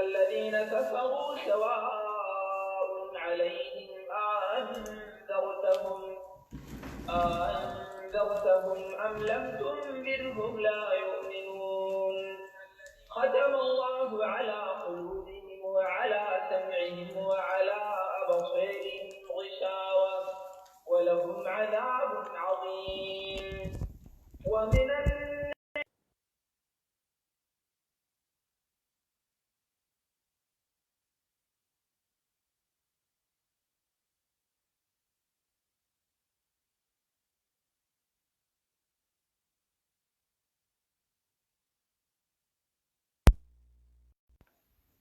الذين كفروا سواء عليهم أأنذرتهم أم لم تنذرهم لا يؤمنون. ختم الله على قلوبهم وعلى سمعهم وعلى أبصارهم غشاوة ولهم عذاب عظيم. ومن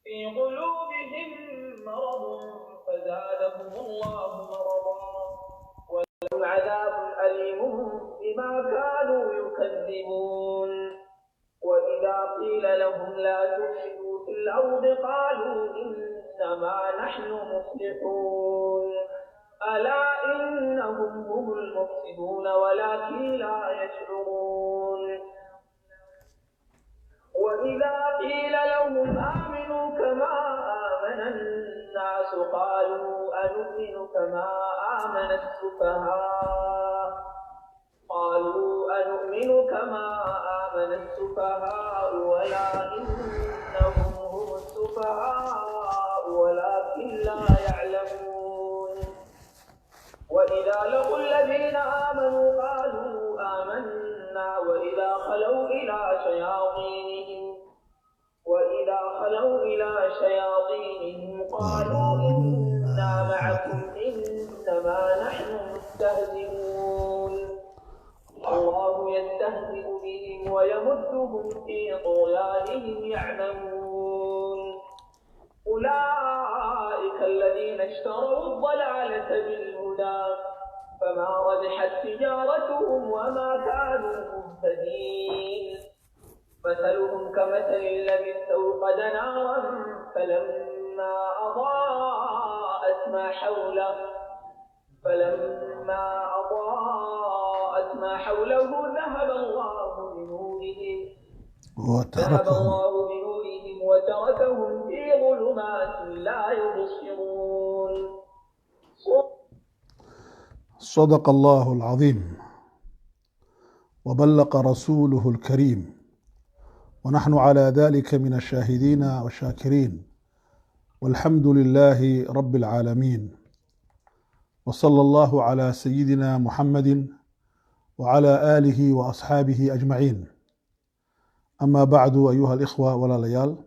في قلوبهم مرض فزادهم الله مرضا ولهم عذاب أليم بما كانوا يكذبون. وإذا قيل لهم لا تفسدوا في الأرض قالوا إنما نحن مصلحون. ألا إنهم هم المفسدون ولكن لا يشعرون. وإذا قيل لهم آمنوا كما آمن الناس قالوا أنؤمن كما آمن السفهاء قالوا أنؤمن كما آمن السفهاء ولكنهم هم السفهاء ولكن لا يعلمون. وإذا لقوا الذين آمنوا قالوا آمنا وإذا خلوا إلى شياطينهم قالوا إنا معكم إنما نحن مستهزئون. الله يستهزئ بهم ويمدهم في طغيانهم يعمهون. أولئك الذين اشتروا الضلالة بالهدى فما ربحت تجارتهم وما كانوا مهتدين. مثلهم كمثل الذي استوقد نارا فلما أضاءت ما حوله ذهب الله بنورهم وتركهم في ظلمات لا يبصرون. صدق الله العظيم وبلغ رسوله الكريم، ونحن على ذلك من الشاهدين والشاكرين، والحمد لله رب العالمين، وصلى الله على سيدنا محمد وعلى آله وأصحابه أجمعين. أما بعد، أيها الإخوة walaalayaal،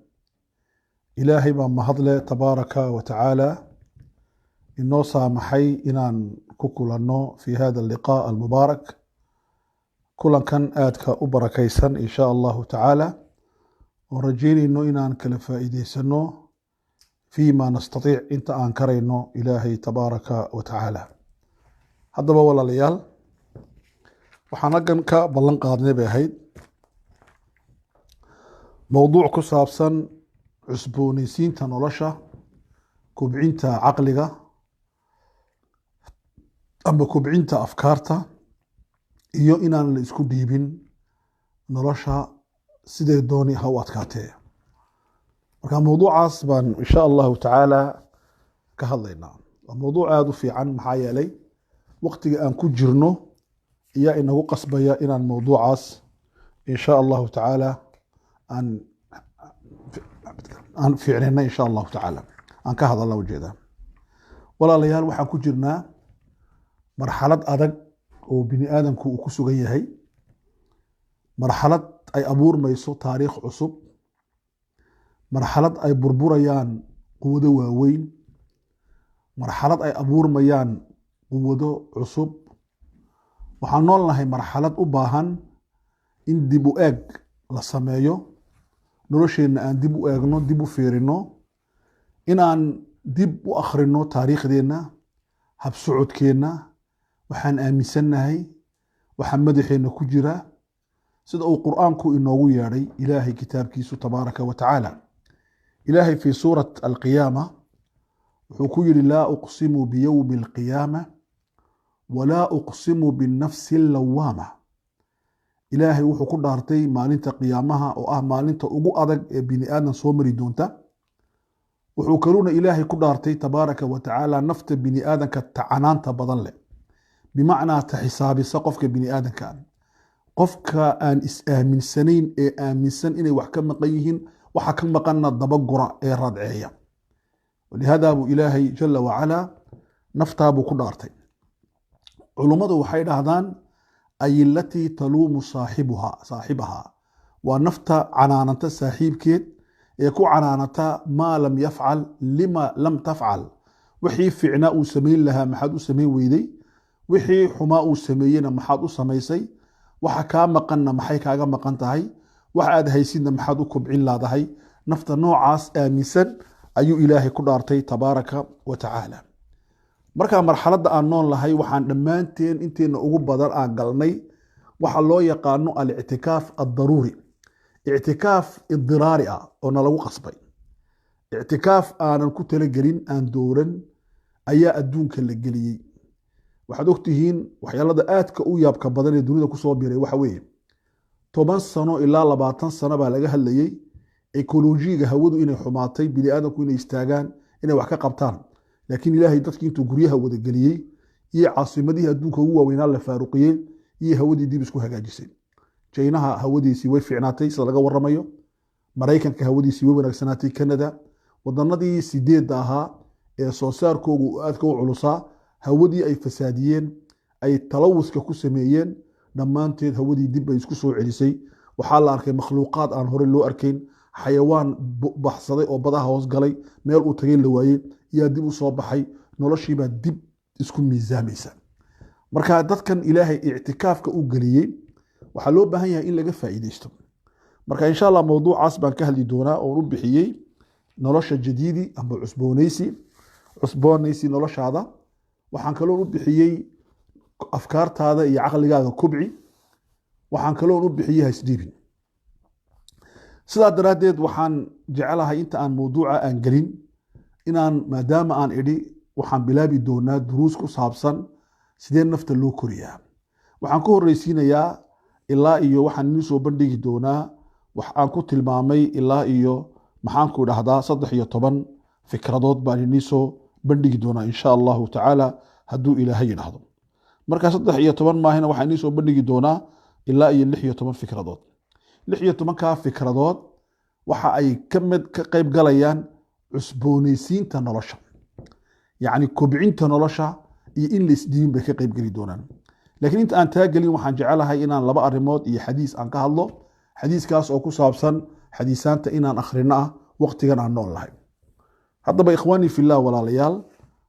Ilaahay baa mahadle tabaaraka wa tacaala inoo saamaxay inaan ku kulanno fi hada alliqaa almubaarak, kulankan aadka u barakaysan in shaa Allahu tacaala, oon rajaynayno inaan kala faa'iidaysano fiima nastatiic, inta aan karayno Ilaahay tabaaraka wa tacaala. Haddaba walaalayaal, waxaan halkan ka ballan qaadnay bay ahayd mowduuc ku saabsan cusboonaysiinta nolosha, kobcinta caqliga amba kobcinta afkaarta, iyo inaan la isku dhiibin nolosha siday dooni ha u adkaatee. Marka mowduucaas baan insha Allahu tacaala ka hadlaynaa. Waa mowduuc aada u fiican, maxaa yeelay waqtiga aan ku jirno ayaa inagu qasbaya inaan mowduucaas insha Allahu tacaala aan fiicnayna, insha Allahu tacaala aan ka hadalna ujeedaa. Walaalayaal, waxaan ku jirnaa marxalad adag oo bini aadamku uu ku sugan yahay, marxalad ay abuurmayso taariikh cusub, marxalad ay burburayaan quwado waaweyn, marxalad ay abuurmayaan quwado cusub. Waxaan nool nahay marxalad u baahan in dib u eeg la sameeyo, nolosheenna aan dib u eegno, dib u fiirino, inaan dib u akhrino taariikhdeenna, habsocodkeenna, waxaan aaminsannahay, waxaa madaxeenna ku jira, sida uu Qur'aanku inoogu yeedhay Ilaahay kitaabkiisu tabaaraka wa tacaala. Ilaahay fi suurat Alqiyaama wuxuu ku yidhi: laa uqsimu biyowmi alqiyaama walaa uqsimu binnafsi allawaama. Ilaahay wuxuu ku dhaartay maalinta qiyaamaha, oo ah maalinta ugu adag ee bini aadam soo mari doonta. Wuxuu kaluuna Ilaahay ku dhaartay tabaaraka wa tacaala nafta bini aadanka tacanaanta badan leh, bimacnaa ta xisaabisa qofka bini aadanka, qofka aan is-aaminsanayn ee aaminsan inay wax ka maqan yihiin, waxa ka maqanna dabagura ee raadceeya. Walihaada buu Ilaahay jala wacalaa naftaa buu ku dhaartay. Culummadu waxay dhahdaan ay alatii taluumu saaxibuha saaxibaha, waa nafta canaananta saaxiibkeed ee ku canaanata maa lam yafcal, lima lam tafcal, wixii fiicnaa uu samayn lahaa maxaad u samayn weyday, wixii xumaa uu sameeyeyna maxaad u samaysay, waxa kaa maqanna maxay kaaga maqan tahay, wax aad haysidna maxaad u kobcin laadahay. Nafta noocaas aaminsan ayuu Ilaahay ku dhaartay tabaaraka wa tacaala. Marka marxaladda aan nool lahay, waxaan dhammaanteen inteena ugu badan aan galnay waxa loo yaqaano alictikaaf addaruuri, ictikaaf idiraari ah oo nalagu qasbay, ictikaaf aanan ku talagelin, aan dooran ayaa adduunka la geliyey. Waxaad ogtihiin waxyaalada aadka u yaabka badan ee dunida kusoo biray waxa weeye, 10 sano ilaa 20 sano baa laga hadlayey ekolojiga hawadu inay xumaatay, bini aadamku inay istaagaan, inay wax ka qabtaan. Laakiin Ilaahay dadkii intuu guryaha wada geliyey iyo caasimadihii adduunka ugu waaweynaa la faaruqiyey iyo hawadii dib isku hagaajisay. Jaynaha hawadiisii way fiicnaatay sida laga waramayo, Maraykanka hawadiisii way wanaagsanaatay, Canada, wadanadii 8da ahaa ee soo saarkoogu aadka u culusaa, hawadii ay fasaadiyeen, ay talawuska ku sameeyeen, dhammaanteed hawadii dib bay isku soo celisay. Waxaa la arkay makhluuqaad aan hore loo arkayn, xayawaan baxsaday oo badaha hoos galay, meel uu tagay la waayey, yaa dib u soo baxay. Noloshiibaa dib isku miisaamaysa. Marka dadkan Ilaahay ictikaafka u geliyey waxaa loo baahan yahay in laga faa'iideysto. Marka insha Allah mowduucaas baan ka hadli doonaa oon u bixiyey nolosha jadiidi amba cusboonaysi, cusboonaysi noloshaada. Waxaan kaloon u bixiyey afkaartaada iyo caqligaaga kobci. Waxaan kaloon u bixiyey haisdhiibin. Sidaa daraaddeed waxaan jecelahay inta aan mowduuca aan gelin inaan, maadaama aan idhi waxaan bilaabi doonaa duruus ku saabsan sidee nafta loo koriyaa, waxaan ku horreysiinayaa ilaa iyo waxaan idin soo bandhigi doonaa wax aan ku tilmaamay ilaa iyo maxaanku idhahdaa 13 fikradood baan idin soo bandhigi doonaa insha Allahu tacaala hadduu Ilaahay yidhaahdo. Marka 13 maahina, waxaan idin soo bandhigi doonaa ilaa iyo 16 fikradood. 16-kaa fikradood waxa ay kamid ka qayb galayaan cusboonaysiinta nolosha, yacni kobcinta nolosha iyo in la isdhiibin bay ka qayb geli doonaan. Laakiin inta aan taa gelin, waxaan jecelahay inaan laba arrimood iyo xadiis aan ka hadlo, xadiiskaas oo ku saabsan xadiisaanta inaan akhrino ah waqtigan aan nool lahay. Haddaba ikhwaanii fillah, walaalayaal,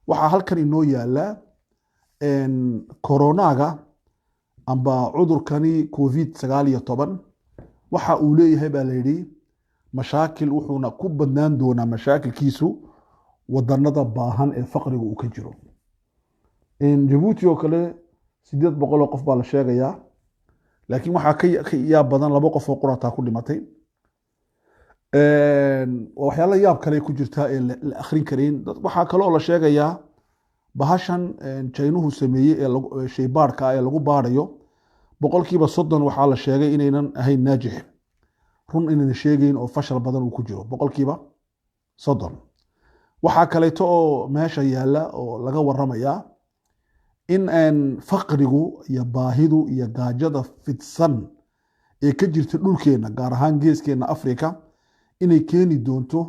waxaa halkan inoo yaala koronaga amba cudurkani COVID 19. Waxa uu leeyahay baa la yidhi mashaakil, wuxuuna ku badnaan doonaa mashaakilkiisu wadanada baahan ee faqriga uu ka jiro. Jabuuti oo kale 800 oo qof baa la sheegayaa, laakiin waxaa ka yaab badan 2 qof oo qurataa ku dhimatay. Waxyaala yaab kale ku jirtaa ee la akhrin karayn. Waxaa kaloo la sheegayaa bahashan Jaynuhu sameeyey ee shaybaadhka ah ee lagu baadhayo, 30% waxaa la sheegay inaynan ahayn naajix, run inaynan sheegayn oo fashal badan uu ku jiro, 30%. Waxaa kaleeto oo meesha yaalla oo laga waramayaa in faqrigu iyo baahidu iyo gaajada fidsan ee ka jirta dhulkeenna, gaar ahaan geeskeena Africa, inay keeni doonto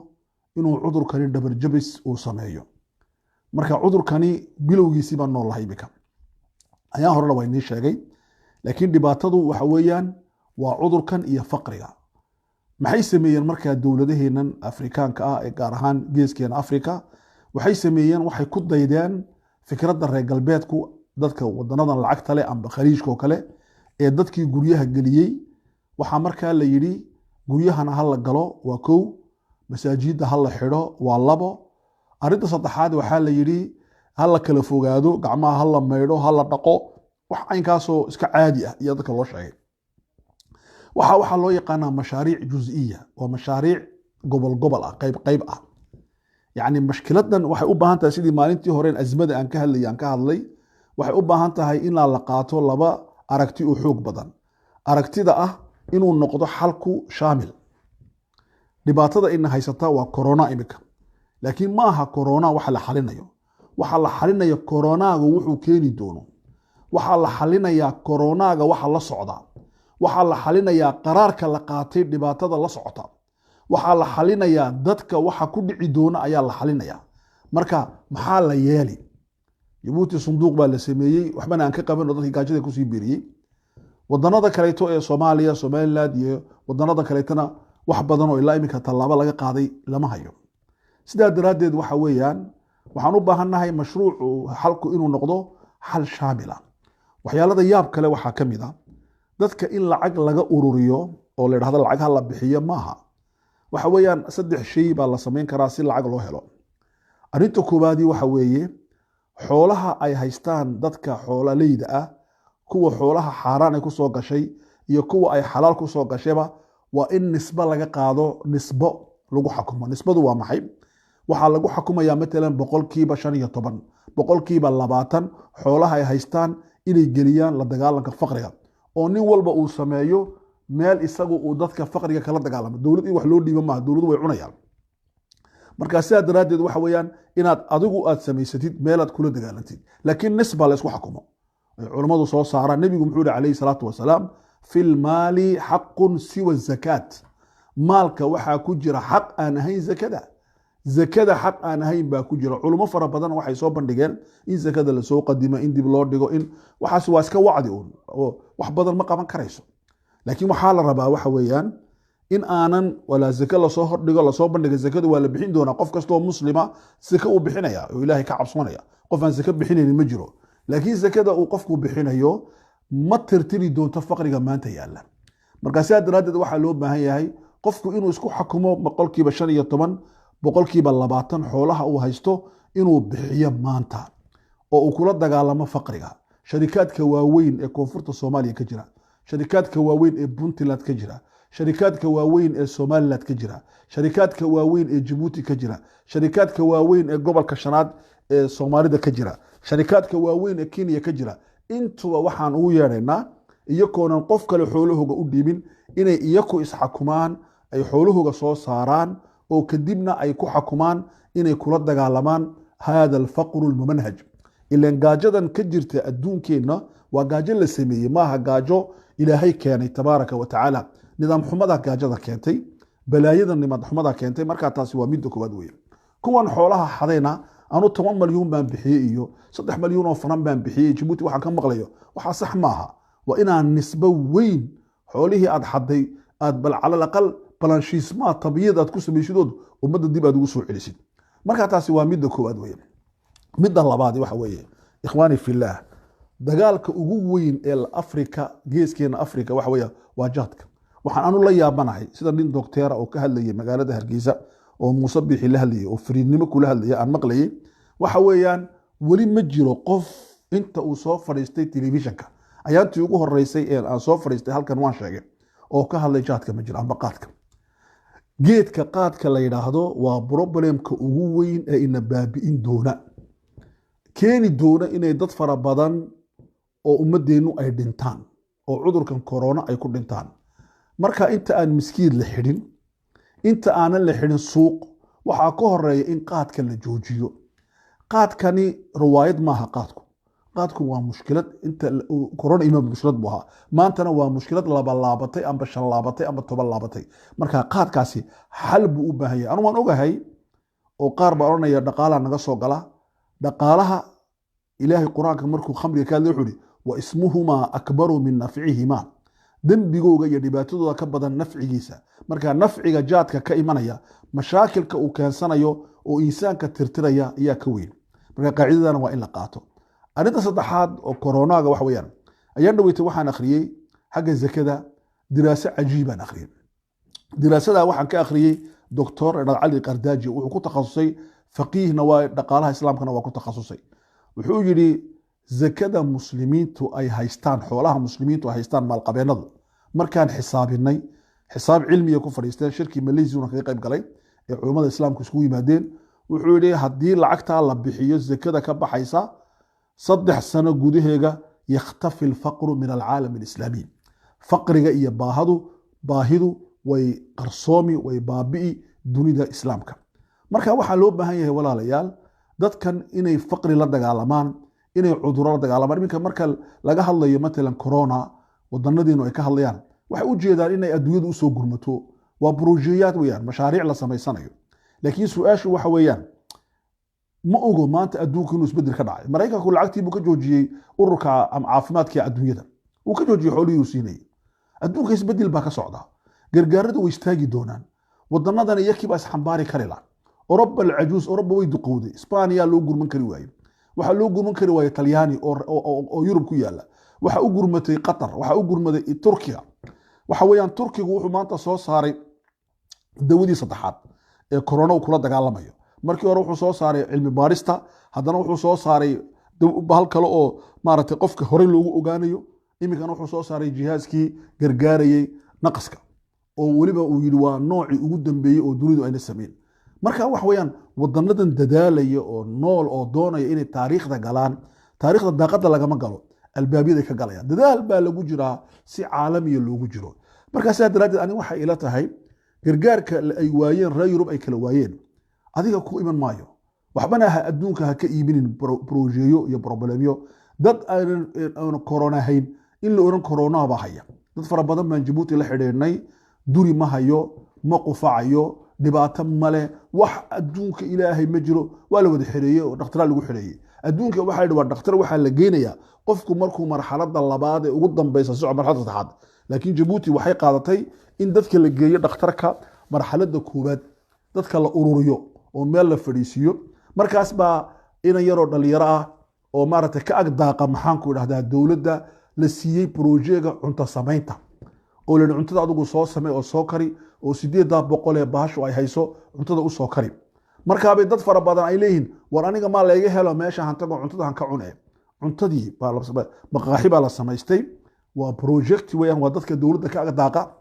inuu cudurkani dhabarjabis uu sameeyo. Marka cudurkani bilowgiisii baan nool lahay imika, ayaan horena waa inii sheegay. Laakiin dhibaatadu waxa weeyaan waa cudurkan iyo faqriga. Maxay sameeyeen markaa dowladaheennan Afrikaanka ah ee gaar ahaan geeskeena Africa? Waxay sameeyeen, waxay ku daydeen fikradda reer galbeedku, dadka wadanadan lacagta leh amba Khaliijka oo kale ee dadkii guryaha geliyey. Waxaa markaa la yidhi guryahana ha la galo, waa kow; masaajidda ha la xidho, waa labo; arrinta saddexaad waxaa la yidhi ha la kala fogaado, gacmaha ha la maydho, ha la dhaqo, wax caynkaasoo iska caadi ah iyo dadka loo sheegay. Waxaa loo yaqaanaa mashaariic juziya, waa mashaariic gobol gobol ah, qayb qayb ah. Yacni mashkiladan waxay u baahan tahay, sidii maalintii horeen azmada aan ka hadlay aan ka hadlay, waxay u baahan tahay inaa la qaato laba aragti oo xoog badan. Aragtida ah inuu noqdo xalku shaamil. Dhibaatada ina haysata waa corona imika, Laakiin maaha corona waxa la xalinayo. Waxaa la xalinaya coronaaga wuxuu keeni doono, waxaa la xalinayaa coronaaga waxa la socda, waxaa la xalinayaa qaraarka la qaatay dhibaatada la socota, waxaa la xalinayaa dadka waxa ku dhici doona ayaa la xalinayaa. Marka maxaa la yeeli? Jabuuti sunduuq baa la sameeyey, waxbana aan ka qaban oo dadkii gaajada kusii biiriyey. Wadanada kaleeto ee Soomaaliya, Somaliland iyo wadanada kaleetona wax badan oo ilaa iminka tallaabo laga qaaday lama hayo. Sidaa daraaddeed waxa weeyaan waxaan u baahannahay mashruucu xalku inuu noqdo xal shaamila. Waxyaalada yaab kale waxaa ka mid a dadka in lacag laga ururiyo oo la yidhahdo lacag ha la bixiyo maaha. Waxa weeyaan saddex shay baa la samayn karaa si lacag loo helo. Arrinta koowaadii waxa weeye xoolaha ay haystaan dadka xoololeyda ah, kuwa xoolaha xaaraan ay kusoo gashay iyo kuwa ay xalaal kusoo gashayba, waa in nisbo laga qaado, nisbo lagu xakumo. Nisbadu waa maxay? Waxaa lagu xakumayaa matalan 15%, 20% xoolaha ay haystaan inay geliyaan la dagaalanka faqriga, oo nin walba uu sameeyo meel isagu uu dadka faqriga kala dagaalamo. Dowlad in wax loo dhiibo maaha, dowladu way cunayaan. Marka sidaa daraaddeed waxa weeyaan inaad adigu aad samaysatid meelaad kula dagaalantid, laakiin nisba la isku xakumo ay culammadu soo saaraan. Nebigu muxuu yihi calayhi salaatu wasalaam: "في المال حق سوى الزكاة." Maalka waxaa ku jira xaq aan ahayn zakada, zakada xaq aan ahayn baa ku jira. Culimo fara badan waxay soo bandhigeen in zakada lasoo qadimo, in dib loo dhigo, in waxaas waa iska wacdi uun oo wax badan ma qaban karayso. Laakiin waxaa la rabaa waxa weeyaan in aanan walaa zake lasoo hordhigo, lasoo bandhiga. Zakadu waa la bixin doonaa, qof kastoo muslima zake uu bixinaya oo Ilaahay ka cabsoonaya, qof aan zake bixinaynin ma jiro. Laakiin zakada uu qofku bixinayo ma tirtiri doonto faqriga maanta yaalla. Marka sidaa daraaddeed waxaa loo baahan yahay qofku inuu isku xakumo 15%, 20% xoolaha uu haysto inuu bixiyo maanta oo uu kula dagaalamo faqriga. Sharikaadka waaweyn ee koonfurta Soomaaliya ka jira, sharikaadka waaweyn ee Puntland ka jira, sharikaadka waaweyn ee Somaliland ka jira, sharikaadka waaweyn ee Jabuuti ka jira, sharikaadka waaweyn ee gobolka shanaad ee Soomaalida ka jira, sharikaadka waaweyn ee Kenya ka jira, intuba waxaan ugu yeedhaynaa iyakoonan qof kale xoolahooga u dhiibin inay iyaku isxakumaan, ay xoolahooga soo saaraan oo kadibna ay ku xakumaan inay kula dagaalamaan هذا الفقر الممنهج. Ilan gaajadan ka jirta adduunkeenna waa gaajo la sameeyey, maaha gaajo Ilaahay keenay tabaaraka wa tacaala. Nidaam xumada gaajada keentay, balaayada nidaam xumada keentay. Markaa taasi waa midda koowaad weeye. Kuwan xoolaha xadayna, anu 10 malyuun baan bixiyey iyo 3 malyuun oo faran baan bixiyey Jabuuti waxaan ka maqlayo, waxaa sax maaha. Waa inaan nisbo weyn xoolihii aad xaday aad bal على الأقل blanchissement tabiyad aad ku samaysidood ummadda dib aad ugu soo celisid. Marka taasi waa midda koowaad weeye. Midda labaad waxa weeye, إخواني في الله, dagaalka ugu weyn ee Afrika, geeskeena Afrika, waxa weeye waa jaadka. Waxaan anu la yaabanahay sida nin docteera oo ka hadlayay magaalada Hargeysa oo Muuse Biixi la hadlayay oo fariidnimo kula hadlayay aan maqlayay, waxa weeyaan weli ma jiro qof inta uu soo fadhiistay telefishanka, ayaantii ugu horeysay ee aan soo fadhiistay halkan waan sheegay, oo ka hadlay jaadka ma jiro amba qaadka. Geedka qaadka la yidhaahdo waa problemka ugu weyn ee ina baabi'in doona, keeni doona inay dad fara badan oo ummadeennu ay dhintaan oo cudurkan corona ay ku dhintaan. Marka inta aan miskiid la xidhin, inta aanan la xidhin suuq, waxaa ka horeeya in qaadka la joojiyo. Qaadkani riwaayad maaha. Qaadku waa mushkilad. Inta corona ima mushkilad buu ahaa, maantana waa mushkilad laba laabatay amba shan laabatay amba 10 laabatay. Marka qaadkaasi xal buu u baahan yahay. Anu waan ogahay oo qaar baa odhanaya dhaqaalaha naga soo gala. Dhaqaalaha Ilaahay Qur-aanka markuu khamriga ka hadlay wuxuu ihi: "وإثمهما أكبر من نفعهما." Dembigooga iyo dhibaatadooda ka badan nafcigiisa. Marka nafciga jaadka ka imanaya, mashaakilka uu keensanayo oo insaanka tirtiraya ayaa ka weyn. Marka qaacidadana waa in la qaato. Arrinta saddexaad oo koronaaga waxa weeyaan, ayaan dhaweytay waxaan akhriyey xagga zakada diraaso cajiibaan akhriyey. Diraasada waxaan ka akhriyey Doctor Cali Qardaaji, wuxuu ku takhasusay, faqiihna waa, dhaqaalaha islaamkana waa ku takhasusay. Wuxuu yidhi zakada muslimiintu ay haystaan, xoolaha muslimiintu ay haystaan maalqabeennadu, markaan xisaabinay, xisaab cilmiya ku fadhiisteen, shirkii Malaysiuna kaga qayb galay ee culummada islaamku iskugu yimaadeen, wuxuu yidhi haddii lacagtaa la bixiyo zakada ka baxaysa, 3 sano gudaheega يختفي الفقر من العالم الإسلامي. Faqriga iyo baahadu baahidu way qarsoomi, way baabi'i dunida islaamka. Marka waxaa loo baahan yahay, walaalayaal, dadkan inay faqri la dagaalamaan, inay cuduro la dagaalamaan. Iminka marka laga hadlayo matalan corona, wadanadiinu ay ka hadlayaan, waxay u jeedaan inay adduunyadu usoo gurmato. Waa brojeyaad weeyaan, mashaariic la samaysanayo. Laakiin su-aashu waxa weeyaan, ma ogo maanta adduunku inuu isbedel ka dhacay. Maraykanku lacagtii buu ka joojiyey ururka caafimaadka adduunyada, uu ka joojiyey xoolihii uu siinayay. Adduunka isbedel baa ka socda, gargaaradu way istaagi doonaan. Wadanadan iyakii baa isxambaari kari la. Oroba alcajuus, Oroba way duqowday. Isbaaniya loo gurman kari waaye, waxaa loo gurman kari waaye Talyaani oo Yurub ku yaala. Waxa u gurmatay Qatar, waxa u gurmaday Turkiga. Waxa weeyaan, Turkigu wuxuu maanta soo saaray dawadii saddexaad ee corona uu kula dagaalamayo. Markii hore wuxuu soo saaray cilmi baarista, haddana wuxuu soo saaray bahal kale oo maaragtay qofka horey loogu ogaanayo. Iminkana wuxuu soo saaray jihaaskii gargaarayay naqaska, oo weliba uu yidhi waa noocii ugu dambeeyey oo dunidu ayna samayn. Marka wax weeyaan, wadanadan dadaalaya oo nool oo doonaya inay taariikhda galaan, taariikhda daaqada lagama galo, albaabyaday ka galayaan. Dadaal baa lagu jiraa si caalamiya loogu jiro. Marka sidaa daraaddeed, ani waxay ila tahay gargaarka ay waayeen reer Yurub, ay kala waayeen, adiga ku iman maayo. Waxbana ha adduunka ha ka iibinin brojeyo iyo problemyo dad aanan corona hayn in la oran corona baa haya. Dad fara badan baan Jabuuti la xidhiidhnay, duri ma hayo, ma qufacayo, dhibaato male, wax adduunka ilaahay ma jiro. Waa la wada xereeyey oo dhakhtaraa lagu xereeyey. Adduunka waxaa la yidhi waa dhakhtar waxaa la geynayaa qofku markuu marxaladda labaad ee ugu dambeysa soco, marxaladda saddexaad. Laakiin Jabuuti waxay qaadatay in dadka la geeyo dhakhtarka marxaladda koowaad, dadka la ururiyo oo meel la fadhiisiiyo. Markaas baa inan yaroo dhalinyaro ah oo maaragtay ka ag daaqa, maxaanku idhahdaa, dowladda la siiyey brojeega cunto samaynta, oo la yidhi cuntada adigu soo samey oo soo kari, oo 800 ee baashu ay hayso cuntada u soo kari. Markaabay dad fara badan ay leeyihiin, war aniga maa layga helo meesha hantago cuntada han ka cune. Cuntadii maqaaxi baa la samaystay. Waa project weeyaan, waa dadka dowladda ka ag daaqa.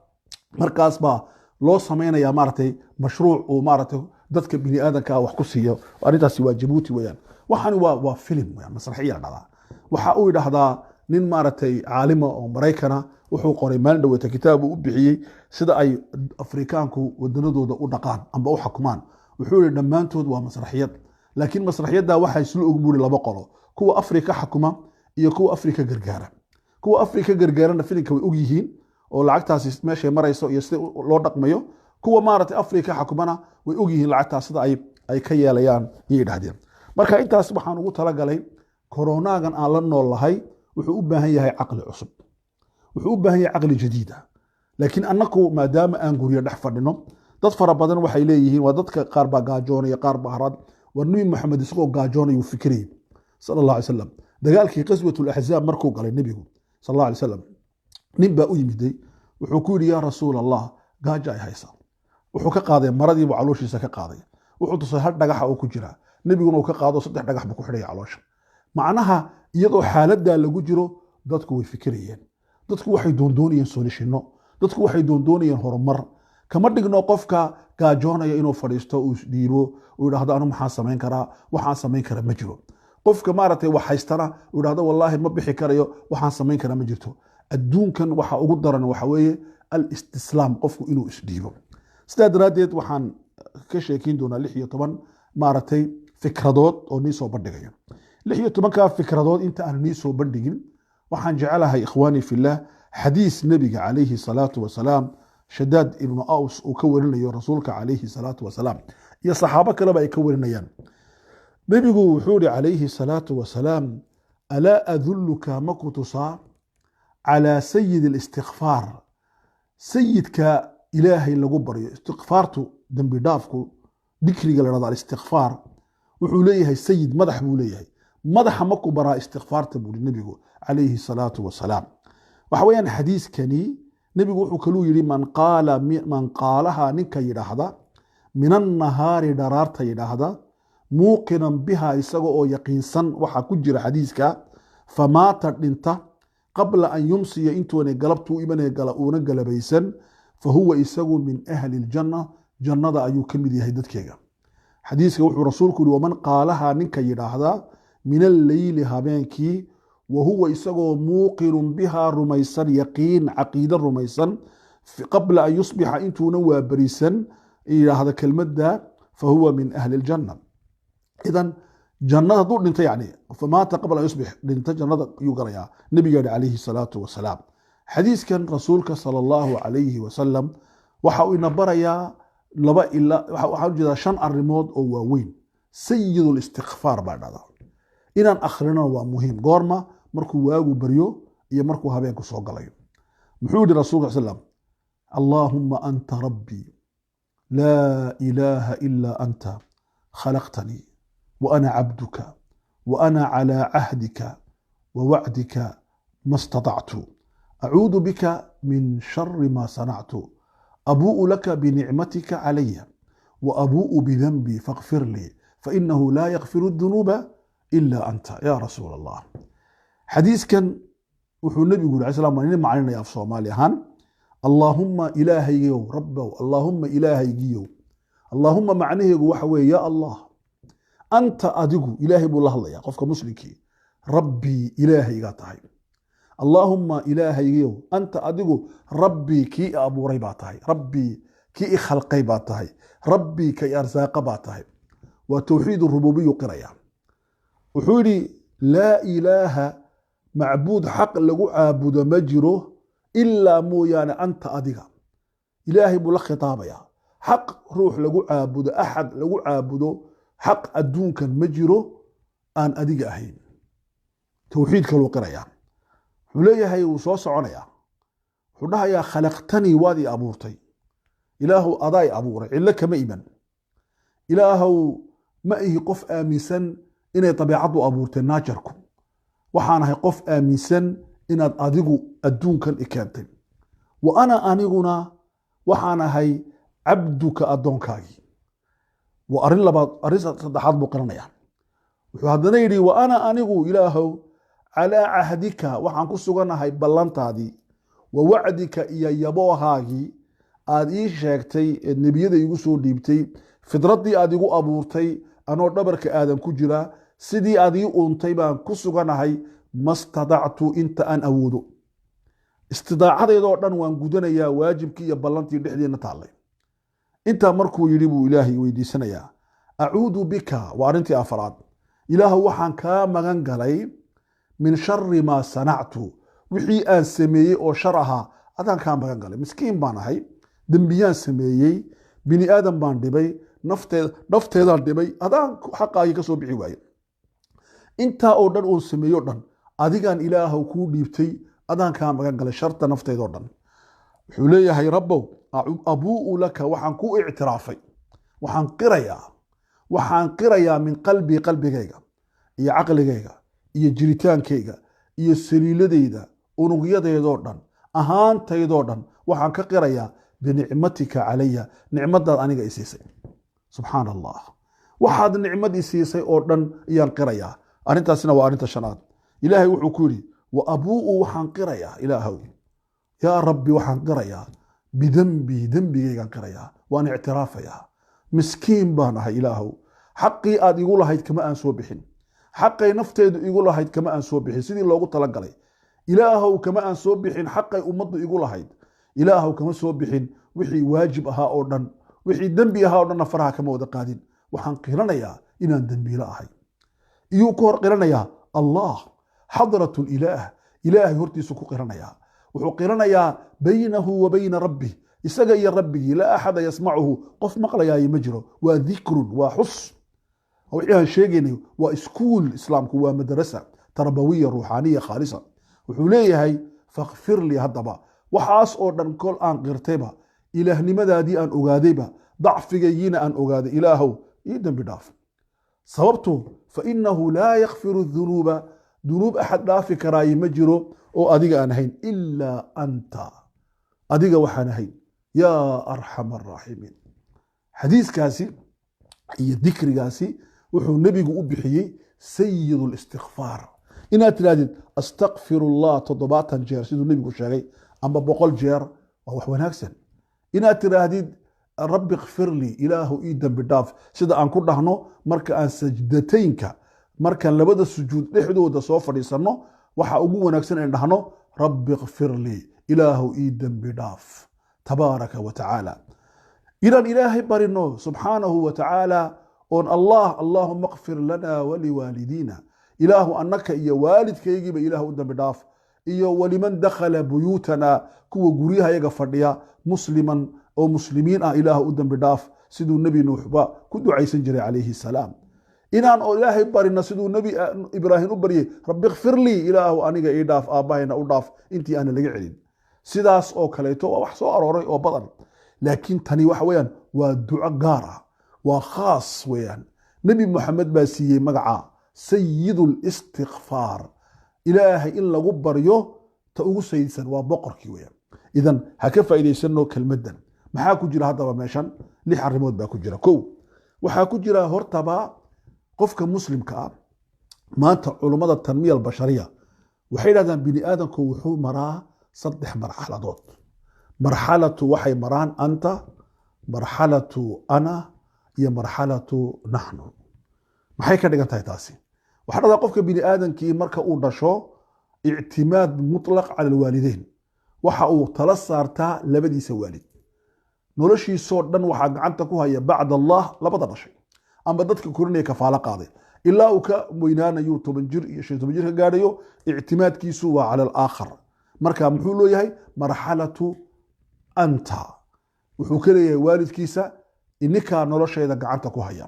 Markaas baa loo samaynayaa maaragtay mashruuc uu maaragtay dadka bini aadanka ah wax ku siiyo. Arrintaasi waa Jabuuti weeyaan. Waxani waa filim weeyaan, masraxiya la dhahdaa. Waxa uu yidhaahdaa nin maaragtay caalima oo Maraykana, wuxuu qoray maalin dhaweeta kitaab uu u bixiyey sida ay Afrikaanku wadanadooda u dhaqaan amba u xakumaan. Wuxuu yihi dhammaantood waa masraxiyad, laakiin masraxiyadda waxaa isla og buri laba qolo: kuwa Afrika xakuma iyo kuwa Afrika gargaara. Kuwa Afrika gargaarana filimka way og yihiin oo lacagtaasi meeshay marayso iyo sida loo dhaqmayo. Kuwa maaragtay Afrika xakumana way og yihiin lacagtaas sida ay ka yeelayaan, ayay yidhahdeen. Marka intaas waxaan ugu talagalay, koronaagan aan la nool lahay wuxuu u baahan yahay caqli cusub, wuxuu u baahan yahay caqli jadiid ah. Laakiin annaku maadaama aan guryo dhex fadhino, dad fara badan waxay leeyihiin waa dadka qaar baa gaajoonaya, qaar baa haraad. War Nabi Maxamed isagoo gaajoonaya uu fikirayay, sala Allah alay wasalam. Dagaalkii qaswat laxzaab markuu galay nebigu, sal Allah alay wasalam, nin baa u yimiday, wuxuu ku yidhi, yaa rasuul Allah, gaajo ay haysaa. Wuxuu ka qaaday maradiibuu calooshiisa ka qaaday, wuxuu tusay hal dhagaxa oo ku jira. Nebiguna uu ka qaado, saddex dhagax buu ku xidhaya caloosha. Macnaha, iyadoo xaaladdaa lagu jiro, dadku way fikirayeen, dadku waxay doondoonayeen solutionno, dadku waxay doondoonayeen horumar. Kama dhigno qofka gaajoonaya inuu fadhiisto, uu isdhiibo, uu yidhaahdo anu maxaan samayn karaa, waxaan samayn kara ma jiro. Qofka maaragtay wax haystana uu yidhahdo wallaahi ma bixi karayo, waxaan samayn karaa ma jirto. Adduunkan waxa ugu daran waxa weeye alistislaam, qofku inuu isdhiibo. Sidaa daraaddeed waxaan ka sheekeyn doonaa 16 maaragtay fikradood oo nii soo bandhigayo. 16-ka fikradood inta aan nii soo bandhigin, waxaan jecelahay, ikhwaani fillah, xadiis nebiga calayhi salaatu wasalaam, Shadaad ibnu Aws uu ka warinayo rasuulka calayhi salaatu wasalaam, iyo saxaabo kaleba ay ka warinayaan. Nebigu wuxuu yihi calayhi salaatu wasalaam: alaa adulluka, ma ku tusaa, calaa sayid alistikfaar, sayidka ilaahay lagu baryo istikfaartu, dembi dhaafku, dikriga la dhahdo alistikfaar wuxuu leeyahay sayid, madax buu leeyahay. Madaxa ma ku baraa istikfaarta, buuri nebigu calayhi salaatu wasalaam. Waxa weeyaan, xadiiskani nebigu wuxuu kaluu yidhi: man qaala, man qaalaha, ninka yidhaahda, min annahaari, dharaarta yidhaahda, muuqinan biha, isaga oo yaqiinsan waxa ku jira xadiiska, famaata, dhinta, qabla an yumsiya, intuuna galabtu u imanaya uuna galabaysan, fahuwa, isagu, min ahli ljanna, jannada ayuu ka mid yahay dadkeega. Xadiiska wuxuu rasuulku yihi: waman qaalaha, ninka yidhaahda, min alleyli, habeenkii, wa huwa, isagoo, muuqinun bihaa, rumaysan, yaqiin, caqiide rumaysan, qabla an yusbixa, intuuna waaberisan yidhaahda kelmadda, Fahuwa min ahli aljanna. Idan jannada hadduu dhinto, yani famaata qabla an yusbix, dhinto, jannada ayuu galayaa, nabiga yihi calayhi salaatu wasalaam. Xadiiskan rasuulka sala Allahu calayhi wasalam waxa uu ina barayaa laba ilaa, waxaan ujeedaa shan arrimood oo waaweyn. Sayid listikfaar baa dhahdaa. Inaan akrinana waa muhiim. Goorma? Markuu waagu baryo iyo markuu habeenku soo galayo. Muxuu yihi rasulka sal slam? Allaahuma anta rabbii, laa ilaaha ilaa anta, khalaqtanii wa ana cabduka, wa ana calaa cahdika wa wacdika ma istatactu, acuudu bika min shari ma sanactu, abuu'u laka binicmatika calaya wa abuu'u bidanbii, faغfir lii, fainahu laa yakfiru dunuuba ila anta ya rasuul Allah. Xadiiskan wuxuu nebigu yuri alay slam, waan idin macninaya af Soomaali ahaan. Allaahumma, ilaahaygiyow, rabbow, allaahumma, ilaahaygiyow. Allaahumma macnaheegu waxa weeye ya Allah, anta, adigu. Ilaahay buu la hadlayaa qofka muslimkii. Rabbii, ilaahaygaa tahay. Allaahumma, ilaahaygiyow, anta, adigu, rabbii, kii i abuuray baa tahay, rabbii, kii i khalqay baa tahay, rabbii, ka i arsaaqa baa tahay. Waa towxiid rububiyu qiraya. Wuxuu yidhi: laa ilaaha, macbuud xaq lagu caabudo ma jiro, ilaa, mooyaane, anta, adiga. Ilaahay buu la khitaabayaa. Xaq ruux lagu caabudo, axad lagu caabudo xaq adduunkan ma jiro aan adiga ahayn. Towxiid kaluu qirayaa. Wuxuu leeyahay, wuu soo soconayaa, wuxuu dhahayaa: khalaqtanii, waad i abuurtay. Ilaahow, adaa i abuuray, cillo kama iman. Ilaahow, ma ihi qof aaminsan inay dabeecaddu abuurtay naajarku. Waxaan ahay qof aaminsan inaad adigu adduunkan i keentay. Wa ana, aniguna waxaan ahay, cabduka, addoonkaagii. Waa arrin labaad. Arrin saddexaad buu qiranayaa. Wuxuu haddana yidhi: wa ana, anigu, ilaahow, calaa cahdika, waxaan ku suganahay ballantaadii, wa wacdika, iyo yaboohaagii aad ii sheegtay ee nebiyada igu soo dhiibtay, fidraddii aad igu abuurtay anoo dhabarka aadan ku jira, sidii aad ii uuntay baan ku suganahay. Mastadactu, inta aan awoodo, istidaacadaydoo dhan waan gudanayaa, waajibkii iyo ballantii dhexdeena taallay. Intaa markuu yidhi buu ilaahay weydiisanayaa: acuudu bika, waa arrintii afraad, ilaahu waxaan kaa magan galay, min shari maa sanactu, wixii aan sameeyey oo shar ahaa adaan kaa magan galay. Miskiin baan ahay, dembiyaan sameeyey, bini aadam baan dhibay, nafteedaan dhibay, adaan xaqaagii ka soo bixi waaye. Intaa oo dhan oon sameeyo dhan adigaan ilaahow kuu dhiibtay, adaan kaa magan galay sharta nafteedoo dhan. Wuxuu leeyahay: rabbow, abuu'u laka, waxaan ku ictiraafay, waxaan qirayaa, waxaan qirayaa, min qalbii, qalbigayga iyo caqligayga iyo jiritaankayga iyo saliiladayda, unugyadeedoo dhan, ahaantaydoo dhan waxaan ka qirayaa, binicmatika calaya, nicmadaad aniga i siisay. Subxaan Allah, waxaad nicmad i siisay oo dhan ayaan qirayaa. Arrintaasina waa arrinta shanaad. Ilaahay wuxuu ku yidhi: wa abuu'u, waxaan qirayaa, ilaahow, yaa rabbi, waxaan qirayaa, bidenbii, dembigaygaan qirayaa, waan ictiraafayaa. Miskiin baan ahay ilaahow, xaqii aad igu lahayd kama aan soo bixin, xaqay nafteedu igu lahayd kama aan soo bixin sidii loogu talagalay. Ilaahow, kama aan soo bixin xaqay ummaddu igu lahayd. Ilaahow, kama soo bixin wixii waajib ahaa oo dhan, wixii dembi ahaa oo dhanna faraha kama wada qaadin. Waxaan qiranayaa inaan dembiilo ahay. Iyuu ku hor qiranayaa? Allah, xadrat lilaah, ilaahay hortiisu ku qiranayaa. Wuxuu qiranayaa baynahu wa bayna rabbih, isaga iyo rabbigii. Laa axada yasmacuhu, qof maqlayaayo ma jiro. Waa dikrun, waa xus, wixii aan sheegaynay. Waa iskuul islaamku, waa madrasa tarbawiya ruuxaaniya khaalisa. Wuxuu leeyahay: fakfir lii. Haddaba waxaas oo dhan kol aan qirtayba, ilaahnimadaadii aan ogaadayba, dacfigaygiina aan ogaaday, ilaahow ii dembi dhaaf. Sababtu fainahu laa yakfiru dunuuba, dunuub axad dhaafi karaaye ma jiro oo adiga aan ahayn, ilaa anta, adiga waxaan ahayn, yaa arxam araaximiin. Xadiiskaasi iyo dikrigaasi wuxuu nebigu u bixiyey sayid listikfaar. Inaad tidhahdid astakfir allah 70 jeer siduu nebigu sheegay amba 100 jeer waa wax wanaagsan. Inaad tidhaahdid rabbi kfir lii, ilaahu ii dembi dhaaf, sida aan ku dhahno marka aan sajdataynka, markaan labada sujuud dhexdooda soo fadhiisanno, waxa ugu wanaagsan in dhahno rabbi kfir lii, ilaahu ii dembi dhaaf, tabaaraka wa tacaala. Inaan Ilaahay barino subxaanahu wa tacaala oon Allah, "Allahuma kfir lana waliwaalidiina," Ilaahu annaka iyo waalidkaygiiba Ilaahu u dambi dhaaf, iyo waliman dakhala buyuutana, kuwa guryahayaga fadhiya, musliman oo muslimiin ah Ilaahu u dambi dhaaf, siduu Nebi Nuuxba ku ducaysan jiray calayhi salaam. Inaan oo Ilaahay barino siduu Nebi Ibraahim u baryay, "Rabbi kfir lii," Ilaahu aniga ii dhaaf, aabbahayna u dhaaf, intii aana laga celin. Sidaas oo kaleeto waa wax soo arooray oo badan, laakiin tani waxa weeyaan waa duco gaar ah, waa khaas weeyaan. Nebi Moxamed baa siiyey magaca sayid listikfaar. Ilaahay in lagu baryo ta ugu sayidsan, waa boqorkii weeyaan. Idan ha ka faa'iidaysano kelmaddan. Maxaa ku jira haddaba meeshan? Lix arrimood baa ku jira. Kow, waxaa ku jira hortaba qofka muslimka ah. Maanta culummada tanmiya albashariya waxay dhahdaan bini aadamku wuxuu maraa saddex marxaladood. Marxalatu waxay maraan anta, marxalatu ana iyo marxalatu naxnu. Maxay ka dhigan tahay taasi? Waxaa dhahdaa qofka bini aadamkii marka uu dhasho, ictimaad mutlaq cala alwaalideyn, waxa uu tala saartaa labadiisa waalid. Noloshiisoo dhan waxaa gacanta ku haya bacd Allah labada dhashay ama dadka korinaya, kafaalo qaaday, ilaa uu ka weynaanayo 10 jir iyo 15 jir ka gaadhayo. Ictimaadkiisu waa cala alaakhar. Marka muxuu leeyahay? Marxalatu anta, wuxuu ka leeyahay waalidkiisa, ininkaa noloshayda gacanta ku haya.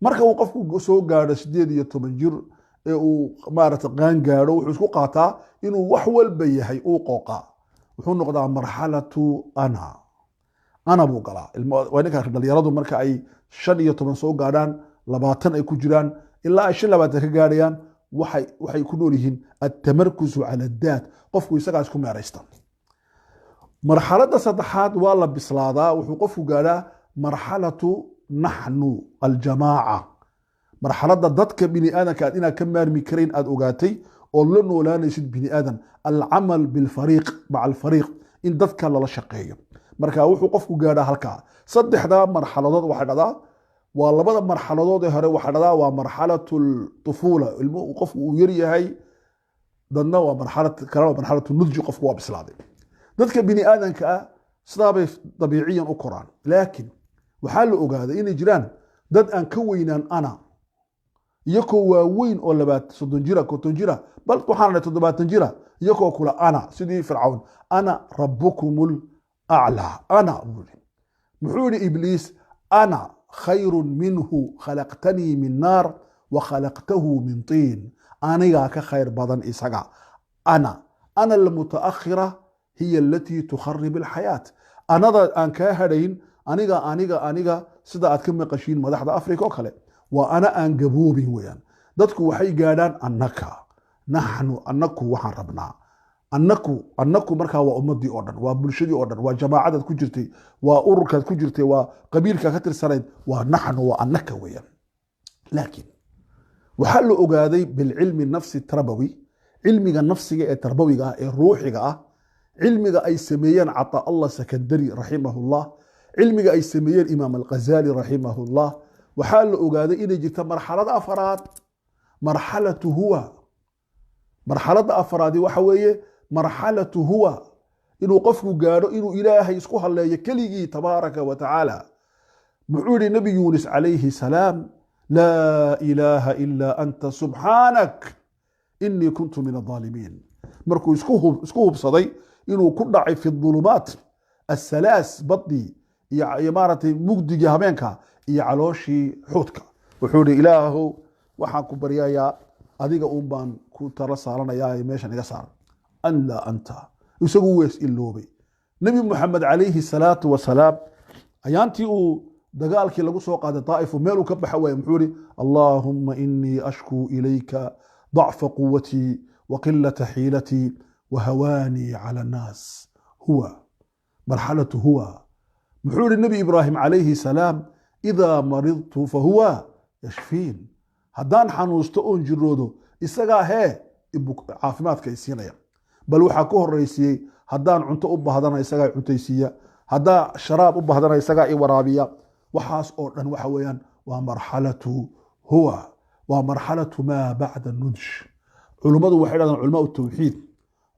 Marka uu qofku soo gaadho 18 jir ee uu maarata qaan gaadho, wuxuu isku qaataa inuu wax walba yahay, uu qooqaa, wuxuu noqdaa marxalatu ana. Ana buu galaa. Waa ninka dhalinyaradu marka ay 15 soo gaadhaan, 20 ay ku jiraan, ilaa ay 25 ka gaadhayaan, waxay ku nool yihiin altamarkusu cala daat. Qofku isagaa isku meeraysta. Marxaladda saddexaad waa la bislaadaa, wuxuu qofku gaadhaa marxalatu naxnu, aljamaaca, marxaladda dadka bini aadamka aad inaad ka maarmi karayn aad ogaatay oo la noolaanaysid bini aadan, alcamal bilfariiq, maca alfariiq, in dadka lala shaqeeyo. Marka wuxuu qofku gaadhaa halkaa. Saddexdaa marxaladood waxaa dhahdaa waa labada marxaladood ee hore, waxaa dhahdaa waa marxalatu tufuula, ilmo qofku uu yar yahay. Dadna waa marxalad kale, waa marxalatu nudji, qofku waa bislaaday. Dadka bini aadanka ah sidaabay dabiiciyan u koraan, laakiin waxaa la ogaaday inay jiraan dad aan ka weynaan ana, iyakoo waaweyn oo 30 jira, 50 jira, bal waxaan dhahay 70 jira, iyakoo kula ana, sidii Fircawn, "Ana rabbukum aclaa," ana buu yidhi. Muxuu yihi Ibliis? "Ana khayru minhu, khalaqtanii min naar wa khalaqtahu min tiin." Anigaa ka khayr badan isaga. Ana almutaakhira hiya alatii tukharib alxayaat. Anada aan kaa hadhayn, aniga, aniga, aniga, sida aad ka maqashiin madaxda Africa oo kale, waa ana aan gaboobin weeyaan. Dadku waxay gaadhaan annaka, naxnu, annaku waxaan rabnaa, annaku, annaku. Markaa waa ummadii oo dhan, waa bulshadii oo dhan, waa jamaacadaad ku jirtay, waa ururkaad ku jirtay, waa qabiilka ka tirsanayd, waa naxnu, waa annaka weeyaan. Laakiin waxaa la ogaaday bilcilmi nafsi tarbawi, cilmiga nafsiga ee tarbawiga ah ee ruuxiga ah, cilmiga ay sameeyeen Cataa Allah Sakandari raximahullah, cilmiga ay sameeyeen Imaam Alghazali raximahullah, waxaa la ogaaday inay jirta marxalada afaraad, marxalatu huwa. Marxaladda afaraadi waxa weeye marxalatu huwa, inuu qofku gaadho inuu Ilaahay isku halleeyo keligii tabaaraka wa tacaala. Muxuu yihi Nebi Yuunis calayhi salaam? "Laa ilaaha ilaa anta, subxaanak, inii kuntu min adaalimiin." Markuu isku hubsaday inuu ku dhacay fi dulumaat asalaas, badii iyo maaragtay mugdigii habeenka iyo calooshii xuudka, wuxuu yihi, "Ilaahow, waxaan ku baryayaa adiga uun baan ku tala saaranayaa ee meeshan iga saar." An laa anta, isagu wees iloobay. Nebi Moxamed calayhi salaatu wasalaam, ayaantii uu dagaalkii lagu soo qaaday Daa'ifu, meel uu ka baxa waaya, muxuu yihi? "Allaahumma inii ashkuu ilayka dacfa quwatii wa qilata xiilatii wa hawaanii cala annaas." Huwa, marxalatu huwa. Muxuu yihi Nebi Ibraahim calayhi salaam? "Idaa maridtu fahuwa yashfiin." Haddaan xanuusto oon jiroodo, isagaa hee caafimaadka i siinaya. Bal waxaa ka horeysiiyey, haddaan cunto u bahdana isagaa cuntaysiiya, haddaa sharaab u bahdana isagaa i waraabiya. Waxaas oo dhan waxa weeyaan waa marxalatu huwa, waa marxalatu maa bacda nudj. Culummadu waxay dhahdaan, culamaa tawxiid,